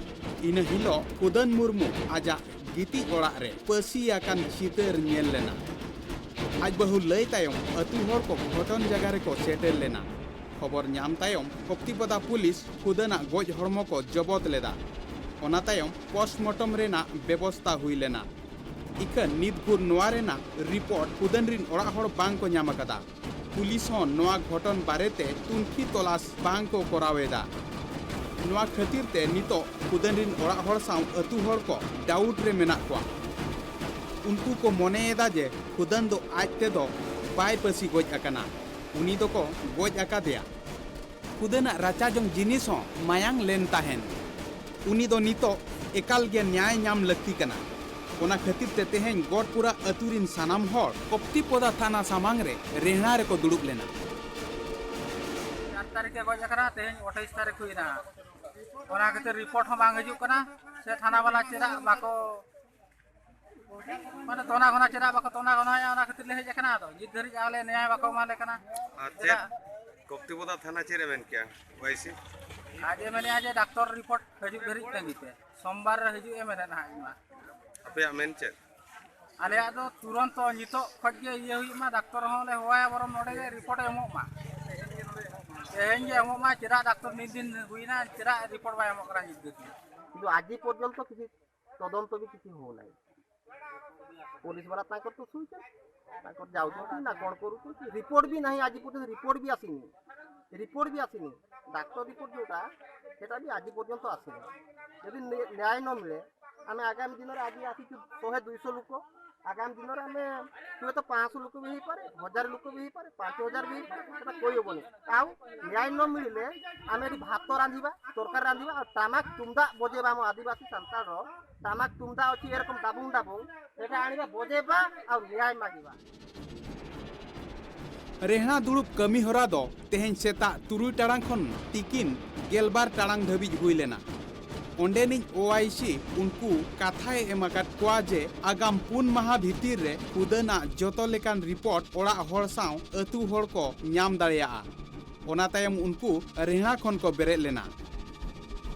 ᱤᱱᱟᱹ ᱦᱤᱞᱚᱜ ᱠᱷᱩᱫᱟᱹᱱ ᱢᱩᱨᱢᱩ ᱟᱡᱟᱜ ᱜᱤᱛᱤᱡ ᱚᱲᱟᱜ ᱨᱮ ᱯᱟᱹᱥᱤ ᱟᱠᱟᱱ ᱪᱤᱛᱟᱹᱨ ᱧᱮᱞ ᱞᱮᱱᱟ᱾ ᱟᱡ ᱵᱟᱹᱦᱩ ᱞᱟᱹᱭ ᱛᱟᱭᱚᱢ ᱟᱹᱛᱩ ᱦᱚᱲ ᱠᱚ ᱜᱷᱚᱴᱚᱱ ᱡᱟᱭᱜᱟ ᱨᱮᱠᱚ ᱥᱮᱴᱮᱨ ᱞᱮᱱᱟ᱾ ᱠᱷᱚᱵᱚᱨ ᱧᱟᱢ ᱛᱟᱭᱚᱢ ᱠᱚᱯᱛᱤᱯᱚᱫᱟ ᱯᱩᱞᱤᱥ ᱠᱷᱩᱫᱟᱹᱱᱟᱜ ᱜᱚᱡ ᱦᱚᱲᱢᱚ ᱠᱚ ᱡᱚᱵᱚᱛ ᱞᱮᱫᱟ᱾ ᱚᱱᱟ ᱛᱟᱭᱚᱢ ᱯᱳᱥᱴᱢᱚᱨᱴᱚᱢ ᱨᱮᱱᱟᱜ ᱵᱮᱵᱚᱥᱛᱟ ᱦᱩᱭ ᱞᱮᱱᱟ᱾ ᱤᱠᱷᱟᱹᱱ ᱱᱤᱛ ᱵᱷᱳᱨ ᱱᱚᱣᱟ ᱨᱮᱱᱟᱜ ᱨᱤᱯᱳᱨᱴ ᱠᱷᱩᱫᱟᱹᱱ ᱨᱤᱱ ᱚᱲᱟᱜ ᱦᱚᱲ ᱵᱟᱝ ᱠᱚ ᱧᱟᱢ ᱟᱠᱟᱫᱟ᱾ ᱯᱩᱞᱤᱥ ᱦᱚᱸ ᱱᱚᱣᱟ ᱜᱷᱚᱴᱚᱱ ᱵᱟᱨᱮᱛᱮ ᱛᱩᱱᱠᱷᱤ ᱛᱚᱞᱟᱥ ᱵᱟᱝ ᱠᱚ ᱠᱚᱨᱟᱣ ᱮᱫᱟ᱾ ᱱᱚᱣᱟ ᱠᱷᱟᱹᱛᱤᱨ ᱛᱮ ᱱᱤᱛᱚᱜ ᱠᱷᱩᱫᱟᱹᱱ ᱨᱤᱱ ᱚᱲᱟᱜ ᱦᱚᱲ ᱥᱟᱶ ᱟᱹᱛᱩ ᱦᱚᱲ ᱠᱚ ᱰᱟᱣᱩᱴ ᱨᱮ ᱢᱮᱱᱟᱜ ᱠᱚᱣᱟ᱾ ᱩᱱᱠᱩ ᱠᱚ ᱢᱚᱱᱮᱭᱮᱫᱟ ᱡᱮ ᱠᱷᱩᱫᱟᱹᱱ ᱫᱚ ᱟᱡ ᱛᱮᱫᱚ ᱵᱟᱭ ᱯᱟᱹᱥᱤ ᱜᱚᱡ ᱟᱠᱟᱱᱟ, ᱩᱱᱤ ᱫᱚᱠᱚ ᱜᱚᱡ ᱟᱠᱟᱫᱮᱭᱟ᱾ ᱠᱷᱩᱫᱟᱹᱱᱟᱜ ᱨᱟᱪᱟ ᱡᱚᱝ ᱡᱤᱱᱤᱥ ᱦᱚᱸ ᱢᱟᱭᱟᱝ ᱞᱮᱱ ᱛᱟᱦᱮᱱ᱾ ᱩᱱᱤ ᱫᱚ ᱱᱤᱛᱚᱜ ᱮᱠᱟᱞ ᱜᱮ ᱱᱭᱟᱭ ᱧᱟᱢ ᱞᱟᱹᱠᱛᱤ ᱠᱟᱱᱟ᱾ ᱚᱱᱟ ᱠᱷᱟᱹᱛᱤᱨ ᱛᱮ ᱛᱮᱦᱮᱧ ᱜᱚᱰᱯᱩᱨᱟ ᱟᱹᱛᱩ ᱨᱤᱱ ᱥᱟᱱᱟᱢ ᱦᱚᱲ ᱠᱚᱯᱛᱤᱯᱚᱫᱟ ᱛᱷᱟᱱᱟ ᱥᱟᱢᱟᱝ ᱨᱮ ᱨᱮᱦᱲᱟ ᱨᱮᱠᱚ ᱫᱩᱲᱩᱵ ᱞᱮᱱᱟ᱾ ᱪᱟᱨ ᱛᱟᱹᱨᱤᱠᱷ ᱮ ᱜᱚᱡ ᱟᱠᱟᱱᱟ, ᱛᱮᱦᱮᱧ ᱟᱴᱷᱟᱭᱤᱥ ᱛᱟᱹᱨᱤᱠᱷ ᱦᱩᱭᱱᱟ᱾ ᱚᱱᱟ ᱠᱷᱟᱹᱛᱤᱨ ᱨᱤᱯᱳᱨᱴ ᱦᱚᱸ ᱵᱟᱝ ᱦᱤᱡᱩᱜ ᱠᱟᱱᱟ, ᱥᱮ ᱛᱷᱟᱱᱟ ᱵᱟᱞᱟ ᱪᱮᱫᱟᱜ ᱵᱟᱠᱚ, ᱢᱟᱱᱮ, ᱛᱚᱱᱟ ᱜᱷᱚᱱᱟ ᱪᱮᱫᱟᱜ ᱵᱟᱠᱚ ᱛᱚᱱᱟ ᱜᱷᱚᱱᱟᱭᱟ, ᱚᱱᱟ ᱠᱷᱟᱹᱛᱤᱨ ᱞᱮ ᱦᱮᱡ ᱟᱠᱟᱱᱟ᱾ ᱟᱫᱚ ᱱᱤᱛ ᱫᱷᱟᱹᱨᱤᱡ ᱟᱞᱮ ᱱᱮᱭᱟᱭ ᱵᱟᱠᱚ ᱮᱢᱟ ᱞᱮ ᱠᱟᱱᱟ᱾ ᱟᱨ ᱪᱮᱫ? ᱪᱮᱫᱟᱜ? ᱠᱚᱯᱛᱤᱯᱚᱫᱟ ᱛᱷᱟᱱᱟ ᱪᱮᱫ ᱮ ᱢᱮᱱ ᱠᱮᱜᱼᱟ ᱳᱟᱭᱥᱤ? ᱟᱡ ᱮ ᱢᱮᱱᱮᱜᱼᱟ ᱡᱮ ᱰᱟᱠᱛᱚᱨ ᱨᱤᱯᱳᱨᱴ ᱦᱤᱡᱩᱜ ᱫᱷᱟᱹᱨᱤᱡ ᱛᱟᱺᱜᱤ ᱯᱮ, ᱥᱳᱢᱵᱟᱨ ᱨᱮ ᱦᱤᱡᱩᱜ ᱮ ᱢᱮᱱᱮᱫ ᱦᱟᱸᱜ ᱤᱧ ᱢᱟ᱾ ᱟᱯᱮᱭᱟᱜ ᱢᱮᱱ ᱪᱮᱫ? ᱟᱞᱮᱭᱟᱜ ᱫᱚ ᱛᱩᱨᱚᱱᱛᱚ ᱱᱤᱛᱚᱜ ᱠᱷᱚᱡ ᱜᱮ ᱤᱭᱟᱹ ᱦᱩᱭᱩᱜ ᱢᱟ, ᱰᱟᱠᱛᱚᱨ ᱦᱚᱸ ᱞᱮ ᱦᱚᱦᱚᱭᱟ, ᱵᱚᱨᱚᱝ ᱱᱚᱰᱮ ᱜᱮ ᱨᱤᱯᱳᱨᱴ ᱮ ᱮᱢᱚᱜ ᱢᱟ, ᱛᱮᱦᱮᱧ ᱜᱮ ᱮᱢᱚᱜ ᱢᱟ᱾ ᱪᱮᱫᱟᱜ ᱰᱟᱠᱛᱚᱨ ᱱᱤᱱ ᱫᱤᱱ ᱦᱩᱭᱱᱟ, ᱪᱮᱫᱟᱜ ᱨᱤᱯᱳᱨᱴ ᱵᱟᱭ ᱮᱢᱚᱜ ᱠᱟᱱᱟ ᱱᱤᱛ ᱫᱷᱟᱹᱵᱤᱡ? কিন্তু আজি পর্যন্ত কিছু তদন্ত ବି କିଛି ହଉନାହିଁ। ପୋଲିସ ବାଲା ତାଙ୍କର ତ ଶୋଇଛନ୍ତି, ତାଙ୍କର ଯାଉଛନ୍ତି ନା କ'ଣ କରୁଛନ୍ତି। ରିପୋର୍ଟ ବି ନାହିଁ, ଆଜି ପର୍ଯ୍ୟନ୍ତ ରିପୋର୍ଟ ବି ଆସିନି, ରିପୋର୍ଟ ବି ଆସିନି। ଡାକ୍ତର ରିପୋର୍ଟ ଯେଉଁଟା, ସେଟା ବି ଆଜି ପର୍ଯ୍ୟନ୍ତ ଆସିନି। ଯଦି ନ୍ୟା- ନ୍ୟାୟ ନ ମିଳେ, ଆମେ ଆଗାମୀ ଦିନରେ, ଆଜି ଆସିଛୁ ଶହେ ଦୁଇଶହ ଲୋକ, ଆଗାମୀ ଦିନରେ ଆମେ ହୁଏତ ପାଞ୍ଚଶହ ଲୋକ ବି ହେଇପାରେ, ହଜାର ଲୋକ ବି ହେଇପାରେ, ପାଞ୍ଚ ହଜାର ବି ହେଇପାରେ, ସେଟା କହି ହବନି। ଆଉ ନ୍ୟାୟ ନ ମିଳିଲେ ଆମେ ଏଠି ଭାତ ରାନ୍ଧିବା, ତରକାରୀ ରାନ୍ଧିବା, ଆଉ ଟାମାକ ତୁମଦା ବଜେଇବା। ଆମ ଆଦିବାସୀ ସାନ୍ତାଳର ଟାମାକ ତୁମଦା ଅଛି, ଏରକମ ଡାବୁଙ୍ଗ ଡାବୁଙ୍ଗ, ଏଟା ଆଣିବା, ବଜେଇବା ଆଉ ନ୍ୟାୟ ମାଗିବା। ᱨᱮᱦᱲᱟ ᱫᱩᱲᱩᱵ ᱠᱟᱹᱢᱤ ᱦᱚᱨᱟ ᱫᱚ ᱛᱮᱦᱮᱧ ᱥᱮᱛᱟᱜ ᱛᱩᱨᱩᱭ ᱴᱟᱲᱟᱝ ᱠᱷᱚᱱ ᱛᱤᱠᱤᱱ ᱜᱮᱞᱵᱟᱨ ᱴᱟᱲᱟᱝ ᱫᱷᱟᱹᱵᱤᱡ ᱦᱩᱭ ᱞᱮᱱᱟ᱾ ᱚᱸᱰᱮᱱᱤᱡ ᱳᱟᱭᱥᱤ ᱩᱱᱠᱩ ᱠᱟᱛᱷᱟᱭ ᱮᱢ ᱟᱠᱟᱫ ᱠᱚᱣᱟ ᱡᱮ ᱟᱜᱟᱢ ᱯᱩᱱ ᱢᱟᱦᱟ ᱵᱷᱤᱛᱤᱨ ᱨᱮ ᱠᱷᱩᱫᱟᱹᱱᱟᱜ ᱡᱚᱛᱚ ᱞᱮᱠᱟᱱ ᱨᱤᱯᱳᱨᱴ ᱚᱲᱟᱜ ᱦᱚᱲ ᱥᱟᱶ ᱟᱹᱛᱩ ᱦᱚᱲ ᱠᱚ ᱧᱟᱢ ᱫᱟᱲᱮᱭᱟᱜᱼᱟ᱾ ᱚᱱᱟ ᱛᱟᱭᱚᱢ ᱩᱱᱠᱩ ᱨᱮᱦᱲᱟ ᱠᱷᱚᱱ ᱠᱚ ᱵᱮᱨᱮᱫ ᱞᱮᱱᱟ᱾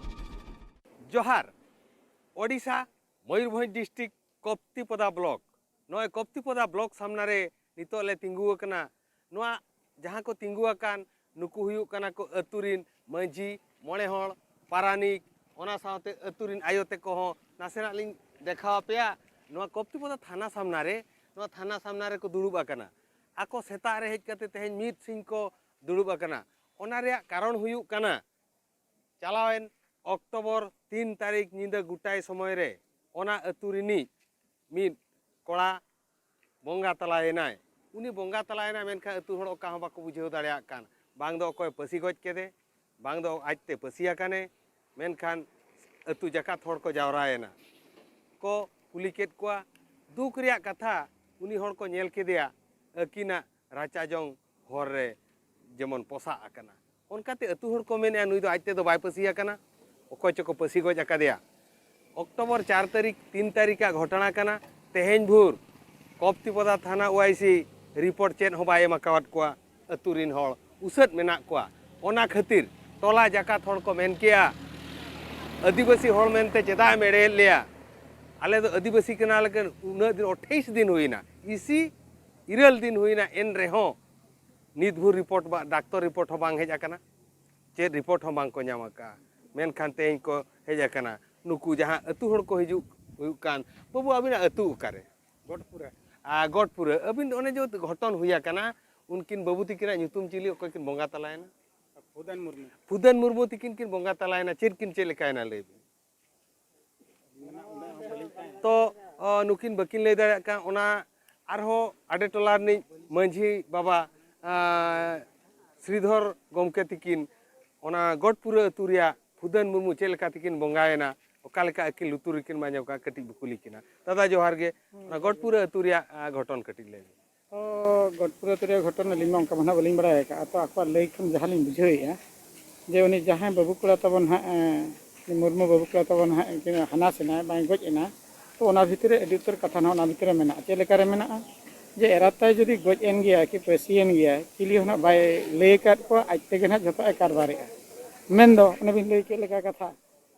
ᱡᱚᱦᱟᱨ᱾ Odisha, Mayurbhanj district, Kaptipada block. ᱱᱚᱜᱼᱚᱭ ᱠᱚᱯᱛᱤᱯᱚᱫᱟ ᱵᱞᱚᱠ ᱥᱟᱢᱱᱟ ᱨᱮ ᱱᱤᱛᱚᱜ ᱞᱮ ᱛᱤᱸᱜᱩ ᱟᱠᱟᱱᱟ᱾ ᱱᱚᱣᱟ ᱡᱟᱦᱟᱸ ᱠᱚ ᱛᱤᱸᱜᱩ ᱟᱠᱟᱱ, ᱱᱩᱠᱩ ᱦᱩᱭᱩᱜ ᱠᱟᱱᱟ ᱠᱚ ᱟᱹᱛᱩ ᱨᱤᱱ ᱢᱟᱹᱡᱷᱤ, ᱢᱚᱬᱮ ᱦᱚᱲ, ᱯᱟᱨᱟᱱᱤᱠ, ᱚᱱᱟ ᱥᱟᱶᱛᱮ ᱟᱹᱛᱩ ᱨᱤᱱ ᱟᱭᱳ ᱛᱮᱠᱚ ᱦᱚᱸ᱾ ᱱᱟᱥᱮᱱᱟᱜ ᱞᱤᱧ ᱫᱮᱠᱷᱟᱣ ᱟᱯᱮᱭᱟ᱾ ᱱᱚᱣᱟ ᱠᱚᱯᱛᱤᱯᱚᱫᱟ ᱛᱷᱟᱱᱟ ᱥᱟᱢᱱᱟ ᱨᱮ, ᱱᱚᱣᱟ ᱛᱷᱟᱱᱟ ᱥᱟᱢᱱᱟ ᱨᱮᱠᱚ ᱫᱩᱲᱩᱵ ᱟᱠᱟᱱᱟ᱾ ᱟᱠᱚ ᱥᱮᱛᱟᱜ ᱨᱮ ᱦᱮᱡ ᱠᱟᱛᱮ ᱛᱮᱦᱮᱧ ᱢᱤᱫ ᱥᱤᱧ ᱠᱚ ᱫᱩᱲᱩᱵ ᱟᱠᱟᱱᱟ᱾ ᱚᱱᱟ ᱨᱮᱭᱟᱜ ᱠᱟᱨᱚᱱ ᱦᱩᱭᱩᱜ ᱠᱟᱱᱟ, ᱪᱟᱞᱟᱣᱮᱱ ᱚᱠᱴᱳᱵᱚᱨ ᱛᱤᱱ ᱛᱟᱹᱨᱤᱠᱷ ᱧᱤᱫᱟᱹ ᱜᱚᱴᱟᱭ ᱥᱚᱢᱚᱭ ᱨᱮ ᱚᱱᱟ ᱟᱹᱛᱩ ᱨᱤᱱᱤᱡ ᱢᱤᱫ ᱠᱚᱲᱟ ᱵᱚᱸᱜᱟ ᱛᱟᱞᱟᱭᱮᱱᱟᱭ᱾ ᱩᱱᱤ ᱵᱚᱸᱜᱟ ᱛᱟᱞᱟᱭᱮᱱᱟᱭ, ᱢᱮᱱᱠᱷᱟᱱ ᱟᱹᱛᱩ ᱦᱚᱲ ᱚᱠᱟ ᱦᱚᱸ ᱵᱟᱠᱚ ᱵᱩᱡᱷᱟᱹᱣ ᱫᱟᱲᱮᱭᱟᱜ ᱠᱟᱱ᱾ ᱵᱟᱝ ᱫᱚ ᱚᱠᱚᱭ ᱯᱟᱹᱥᱤ ᱜᱚᱡ ᱠᱮᱫᱮ, ᱵᱟᱝ ᱫᱚ ᱟᱡᱛᱮ ᱯᱟᱹᱥᱤ ᱟᱠᱟᱱᱮ᱾ ᱢᱮᱱᱠᱷᱟᱱ ᱟᱹᱛᱩ ᱡᱟᱠᱟᱛ ᱦᱚᱲ ᱠᱚ ᱡᱟᱣᱨᱟᱭᱮᱱᱟ, ᱠᱚ ᱠᱩᱞᱤ ᱠᱮᱫ ᱠᱚᱣᱟ᱾ ᱫᱩᱠ ᱨᱮᱭᱟᱜ ᱠᱟᱛᱷᱟ, ᱩᱱᱤ ᱦᱚᱲ ᱠᱚ ᱧᱮᱞ ᱠᱮᱫᱮᱭᱟ ᱟᱹᱠᱤᱱᱟᱜ ᱨᱟᱪᱟ ᱡᱚᱝ ᱦᱚᱨ ᱨᱮ ᱡᱮᱢᱚᱱ ᱯᱚᱥᱟᱜ ᱟᱠᱟᱱᱟ᱾ ᱚᱱᱠᱟᱛᱮ ᱟᱹᱛᱩ ᱦᱚᱲ ᱠᱚ ᱢᱮᱱᱮᱫᱼᱟ, ᱱᱩᱭ ᱫᱚ ᱟᱡ ᱛᱮᱫᱚ ᱵᱟᱭ ᱯᱟᱹᱥᱤ ᱟᱠᱟᱱᱟ, ᱚᱠᱚᱭ ᱪᱚᱠᱚ ᱯᱟᱹᱥᱤ ᱜᱚᱡ ᱟᱠᱟᱫᱮᱭᱟ᱾ ᱚᱠᱴᱳᱵᱚᱨ ᱪᱟᱨ ᱛᱟᱹᱨᱤᱠᱷ, ᱛᱤᱱ ᱛᱟᱹᱨᱤᱠᱷᱟᱜ ᱜᱷᱚᱴᱚᱱᱟ ᱠᱟᱱᱟ᱾ ᱛᱮᱦᱮᱧ ᱵᱷᱳᱨ ᱠᱚᱯᱛᱤᱯᱚᱫᱟ ᱛᱷᱟᱱᱟ ᱳᱟᱭᱥᱤ ᱨᱤᱯᱳᱨᱴ ᱪᱮᱫ ᱦᱚᱸ ᱵᱟᱭ ᱮᱢ ᱟᱠᱟᱣᱟᱫ ᱠᱚᱣᱟ ᱟᱹᱛᱩ ᱨᱤᱱ ᱦᱚᱲ᱾ ᱩᱥᱟᱹᱫ ᱢᱮᱱᱟᱜ ᱠᱚᱣᱟ᱾ ᱚᱱᱟ ᱠᱷᱟᱹᱛᱤᱨ ᱴᱚᱞᱟ ᱡᱟᱠᱟᱛ ᱦᱚᱲ ᱠᱚ ᱢᱮᱱ ᱠᱮᱭᱟ, "ᱟᱹᱫᱤᱵᱟᱹᱥᱤ ᱦᱚᱲ ᱢᱮᱱᱛᱮ ᱪᱮᱫᱟᱜ ᱮᱢ ᱮᱲᱮᱭᱮᱫ ᱞᱮᱭᱟ? ᱟᱞᱮ ᱫᱚ ᱟᱹᱫᱤᱵᱟᱹᱥᱤ ᱠᱟᱱᱟ ᱞᱮ, ᱩᱱᱟᱹᱜ ᱫᱤᱱ, ᱟᱴᱷᱟᱭᱤᱥ ᱫᱤᱱ ᱦᱩᱭᱱᱟ, ᱤᱥᱤ ᱤᱨᱟᱹᱞ ᱫᱤᱱ ᱦᱩᱭᱱᱟ, ᱮᱱ ᱨᱮᱦᱚᱸ ᱱᱤᱛ ᱵᱷᱳᱨ ᱨᱤᱯᱳᱨᱴ ᱵᱟ-, ᱰᱟᱠᱛᱚᱨ ᱨᱤᱯᱳᱨᱴ ᱦᱚᱸ ᱵᱟᱝ ᱦᱮᱡ ᱟᱠᱟᱱᱟ, ᱪᱮᱫ ᱨᱤᱯᱳᱨᱴ ᱦᱚᱸ ᱵᱟᱝ ᱠᱚ ᱧᱟᱢ ᱟᱠᱟᱫᱼᱟ᱾ ᱢᱮᱱᱠᱷᱟᱱ ᱛᱮᱦᱮᱧ ᱠᱚ ᱦᱮᱡ ᱟᱠᱟᱱᱟ, ᱱᱩᱠᱩ ᱡᱟᱦᱟᱸ ᱟᱹᱛᱩ ᱦᱚᱲ ᱠᱚ ᱦᱤᱡᱩᱜ ᱦᱩᱭᱩᱜ ᱠᱟᱱ, "ᱵᱟᱹᱵᱩ, ᱟᱹᱵᱤᱱᱟᱜ ᱟᱹᱛᱩ ᱚᱠᱟᱨᱮ?" ᱜᱚᱴᱯᱩᱨᱟ᱾ ᱟᱨ ᱜᱚᱴᱯᱩᱨᱟ, ᱟᱹᱵᱤᱱ ᱫᱚ ᱚᱱᱮ ᱡᱮ ᱜᱷᱚᱴᱚᱱ ᱦᱩᱭ ᱟᱠᱟᱱᱟ, ᱩᱱᱠᱤᱱ ᱵᱟᱹᱵᱩ ᱛᱤᱠᱤᱱᱟᱜ ᱧᱩᱛᱩᱢ ᱪᱤᱞᱤ, ᱚᱠᱚᱭ ᱠᱤᱱ ᱵᱚᱸᱜᱟ ᱛᱟᱞᱟᱭᱮᱱᱟ? ᱯᱷᱩᱫᱟᱱ ᱢᱩᱨᱢᱩ᱾ ᱯᱷᱩᱫᱟᱱ ᱢᱩᱨᱢᱩ ᱛᱤᱠᱤᱱ ᱠᱤᱱ ᱵᱚᱸᱜᱟ ᱛᱟᱞᱟᱭᱮᱱᱟ, ᱪᱮᱫ ᱠᱤᱱ ᱪᱮᱫ ᱞᱮᱠᱟᱭᱮᱱᱟ, ᱞᱟᱹᱭ ᱵᱤᱱ? ᱛᱚ, ᱚ, ᱱᱩᱠᱤᱱ ᱵᱟᱹᱠᱤᱱ ᱞᱟᱹᱭ ᱫᱟᱲᱮᱭᱟᱜ ᱠᱟᱱ, ᱚᱱᱟ ᱟᱨᱦᱚᱸ ᱟᱰᱮ ᱴᱚᱞᱟ ᱨᱤᱱᱤᱡ ᱢᱟᱹᱡᱷᱤ ᱵᱟᱵᱟ, ᱟᱸ, ᱥᱨᱤᱫᱷᱚᱨ ᱜᱚᱢᱠᱮ ᱛᱤᱠᱤᱱ ᱚᱱᱟ ᱜᱚᱴᱯᱩᱨᱟᱹ ᱟᱹᱛᱩ ᱨᱮᱭᱟᱜ ᱯᱷᱩᱫᱟᱹᱱ ᱢᱩᱨᱢᱩ ᱪᱮᱫ ᱞᱮᱠᱟ ᱛᱮᱠᱤᱱ ᱵᱚᱸᱜᱟᱭᱮᱱᱟ, ᱚᱠᱟ ᱞᱮᱠᱟ ᱟᱹᱠᱤᱱ ᱞᱩᱛᱩᱨ ᱨᱮᱠᱤᱱ ᱟᱸᱡᱚᱢ ᱠᱟᱜᱼᱟ, ᱠᱟᱹᱴᱤᱡ ᱵᱚ ᱠᱩᱞᱤ ᱠᱤᱱᱟ᱾ ᱫᱟᱫᱟ, ᱡᱚᱦᱟᱨ ᱜᱮ᱾ ᱚᱱᱟ ᱜᱚᱴᱯᱩᱨᱟᱹ ᱟᱹᱛᱩ ᱨᱮᱭᱟᱜ, ᱟᱸ, ᱜᱷᱚᱴᱚᱱ ᱠᱟᱹᱴᱤᱡ ᱞᱟᱹᱭ ᱢᱮ᱾ ᱛᱚ, ᱜᱚᱴᱯᱩᱨᱟᱹ ᱟᱹᱛᱩ ᱨᱮᱭᱟᱜ ᱜᱷᱚᱴᱚᱱ ᱟᱹᱞᱤᱧ ᱢᱟ ᱚᱱᱠᱟ ᱢᱟ ᱱᱟᱦᱟᱜ ᱵᱟᱹᱞᱤᱧ ᱵᱟᱲᱟᱭ ᱟᱠᱟᱫᱼᱟ᱾ ᱛᱚ, ᱟᱠᱚᱣᱟᱜ ᱞᱟᱹᱭ ᱠᱷᱚᱱ ᱡᱟᱦᱟᱸ ᱞᱤᱧ ᱵᱩᱡᱷᱟᱹᱣᱮᱫᱼᱟ, ᱡᱮ ᱩᱱᱤ ᱡᱟᱦᱟᱸᱭ ᱵᱟᱹᱵᱩ ᱠᱚᱲᱟ ᱛᱟᱵᱚᱱ ᱦᱟᱸᱜ, ᱮ, ᱢᱩᱨᱢᱩ ᱵᱟᱹᱵᱩ ᱠᱚᱲᱟ ᱛᱟᱵᱚᱱ ᱦᱟᱸᱜ, ᱩᱱᱠᱤᱱ ᱦᱟᱱᱟᱥ ᱮᱱᱟᱭ, ᱵᱟᱝ ᱜᱚᱡ ᱮᱱᱟ, ᱛᱚ ᱚᱱᱟ ᱵᱷᱤᱛᱨᱤ ᱨᱮ ᱟᱹᱰᱤ ᱩᱛᱟᱹᱨ ᱠᱟᱛᱷᱟ ᱱᱟᱦᱟᱜ ᱚᱱᱟ ᱵᱷᱤᱛᱨᱤ ᱨᱮ ᱢᱮᱱᱟᱜᱼᱟ᱾ ᱪᱮᱫ ᱞᱮᱠᱟ ᱨᱮ ᱢᱮᱱᱟᱜᱼᱟ? ᱡᱮ ᱮᱨᱟ ᱛᱟᱭ ᱡᱩᱫᱤ ᱜᱚᱡ ᱮᱱ ᱜᱮᱭᱟᱭ ᱠᱤ ᱯᱟᱹᱥᱤᱭᱮᱱ ᱜᱮᱭᱟᱭ, ᱪᱤᱞᱤ ᱦᱚᱸ ᱱᱟᱦᱟᱜ ᱵᱟᱭ ᱞᱟᱹᱭ ᱟᱠᱟᱫ ᱠᱚᱣᱟ, ᱟᱡ ᱛᱮᱜᱮ ᱱᱟᱦᱟᱜ ᱡᱷᱚᱛᱚ ᱮ ᱠᱟᱨᱵᱟᱨᱮᱜᱼᱟ᱾ ᱢᱮᱱᱫᱚ ᱚᱱᱮ ᱵᱤᱱ ᱞᱟᱹᱭ ᱠᱮᱫ ᱞᱮᱠᱟ ᱠᱟᱛᱷᱟ,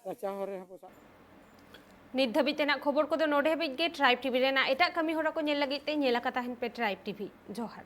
ᱨᱟᱪᱟ ᱦᱚᱨ ᱨᱮᱦᱚᱸ ᱠᱚ ᱥᱟᱵ᱾ ᱱᱤᱛ ᱫᱷᱟᱹᱵᱤᱡ ᱛᱮᱱᱟᱜ ᱠᱷᱚᱵᱚᱨ ᱠᱚᱫᱚ ᱱᱚᱰᱮ ᱦᱟᱹᱵᱤᱡ ᱜᱮ᱾ ᱴᱨᱟᱭᱤᱵᱽ ᱴᱤᱵᱷᱤ ᱨᱮᱱᱟᱜ ᱮᱴᱟᱜ ᱠᱟᱹᱢᱤ ᱦᱚᱨᱟ ᱠᱚ ᱧᱮᱞ ᱞᱟᱹᱜᱤᱫ ᱛᱮ ᱧᱮᱞ ᱟᱠᱟ ᱛᱟᱦᱮᱱ ᱯᱮ ᱴᱨᱟᱭᱤᱵᱽ ᱴᱤᱵᱷᱤ᱾ ᱡᱚᱦᱟᱨ᱾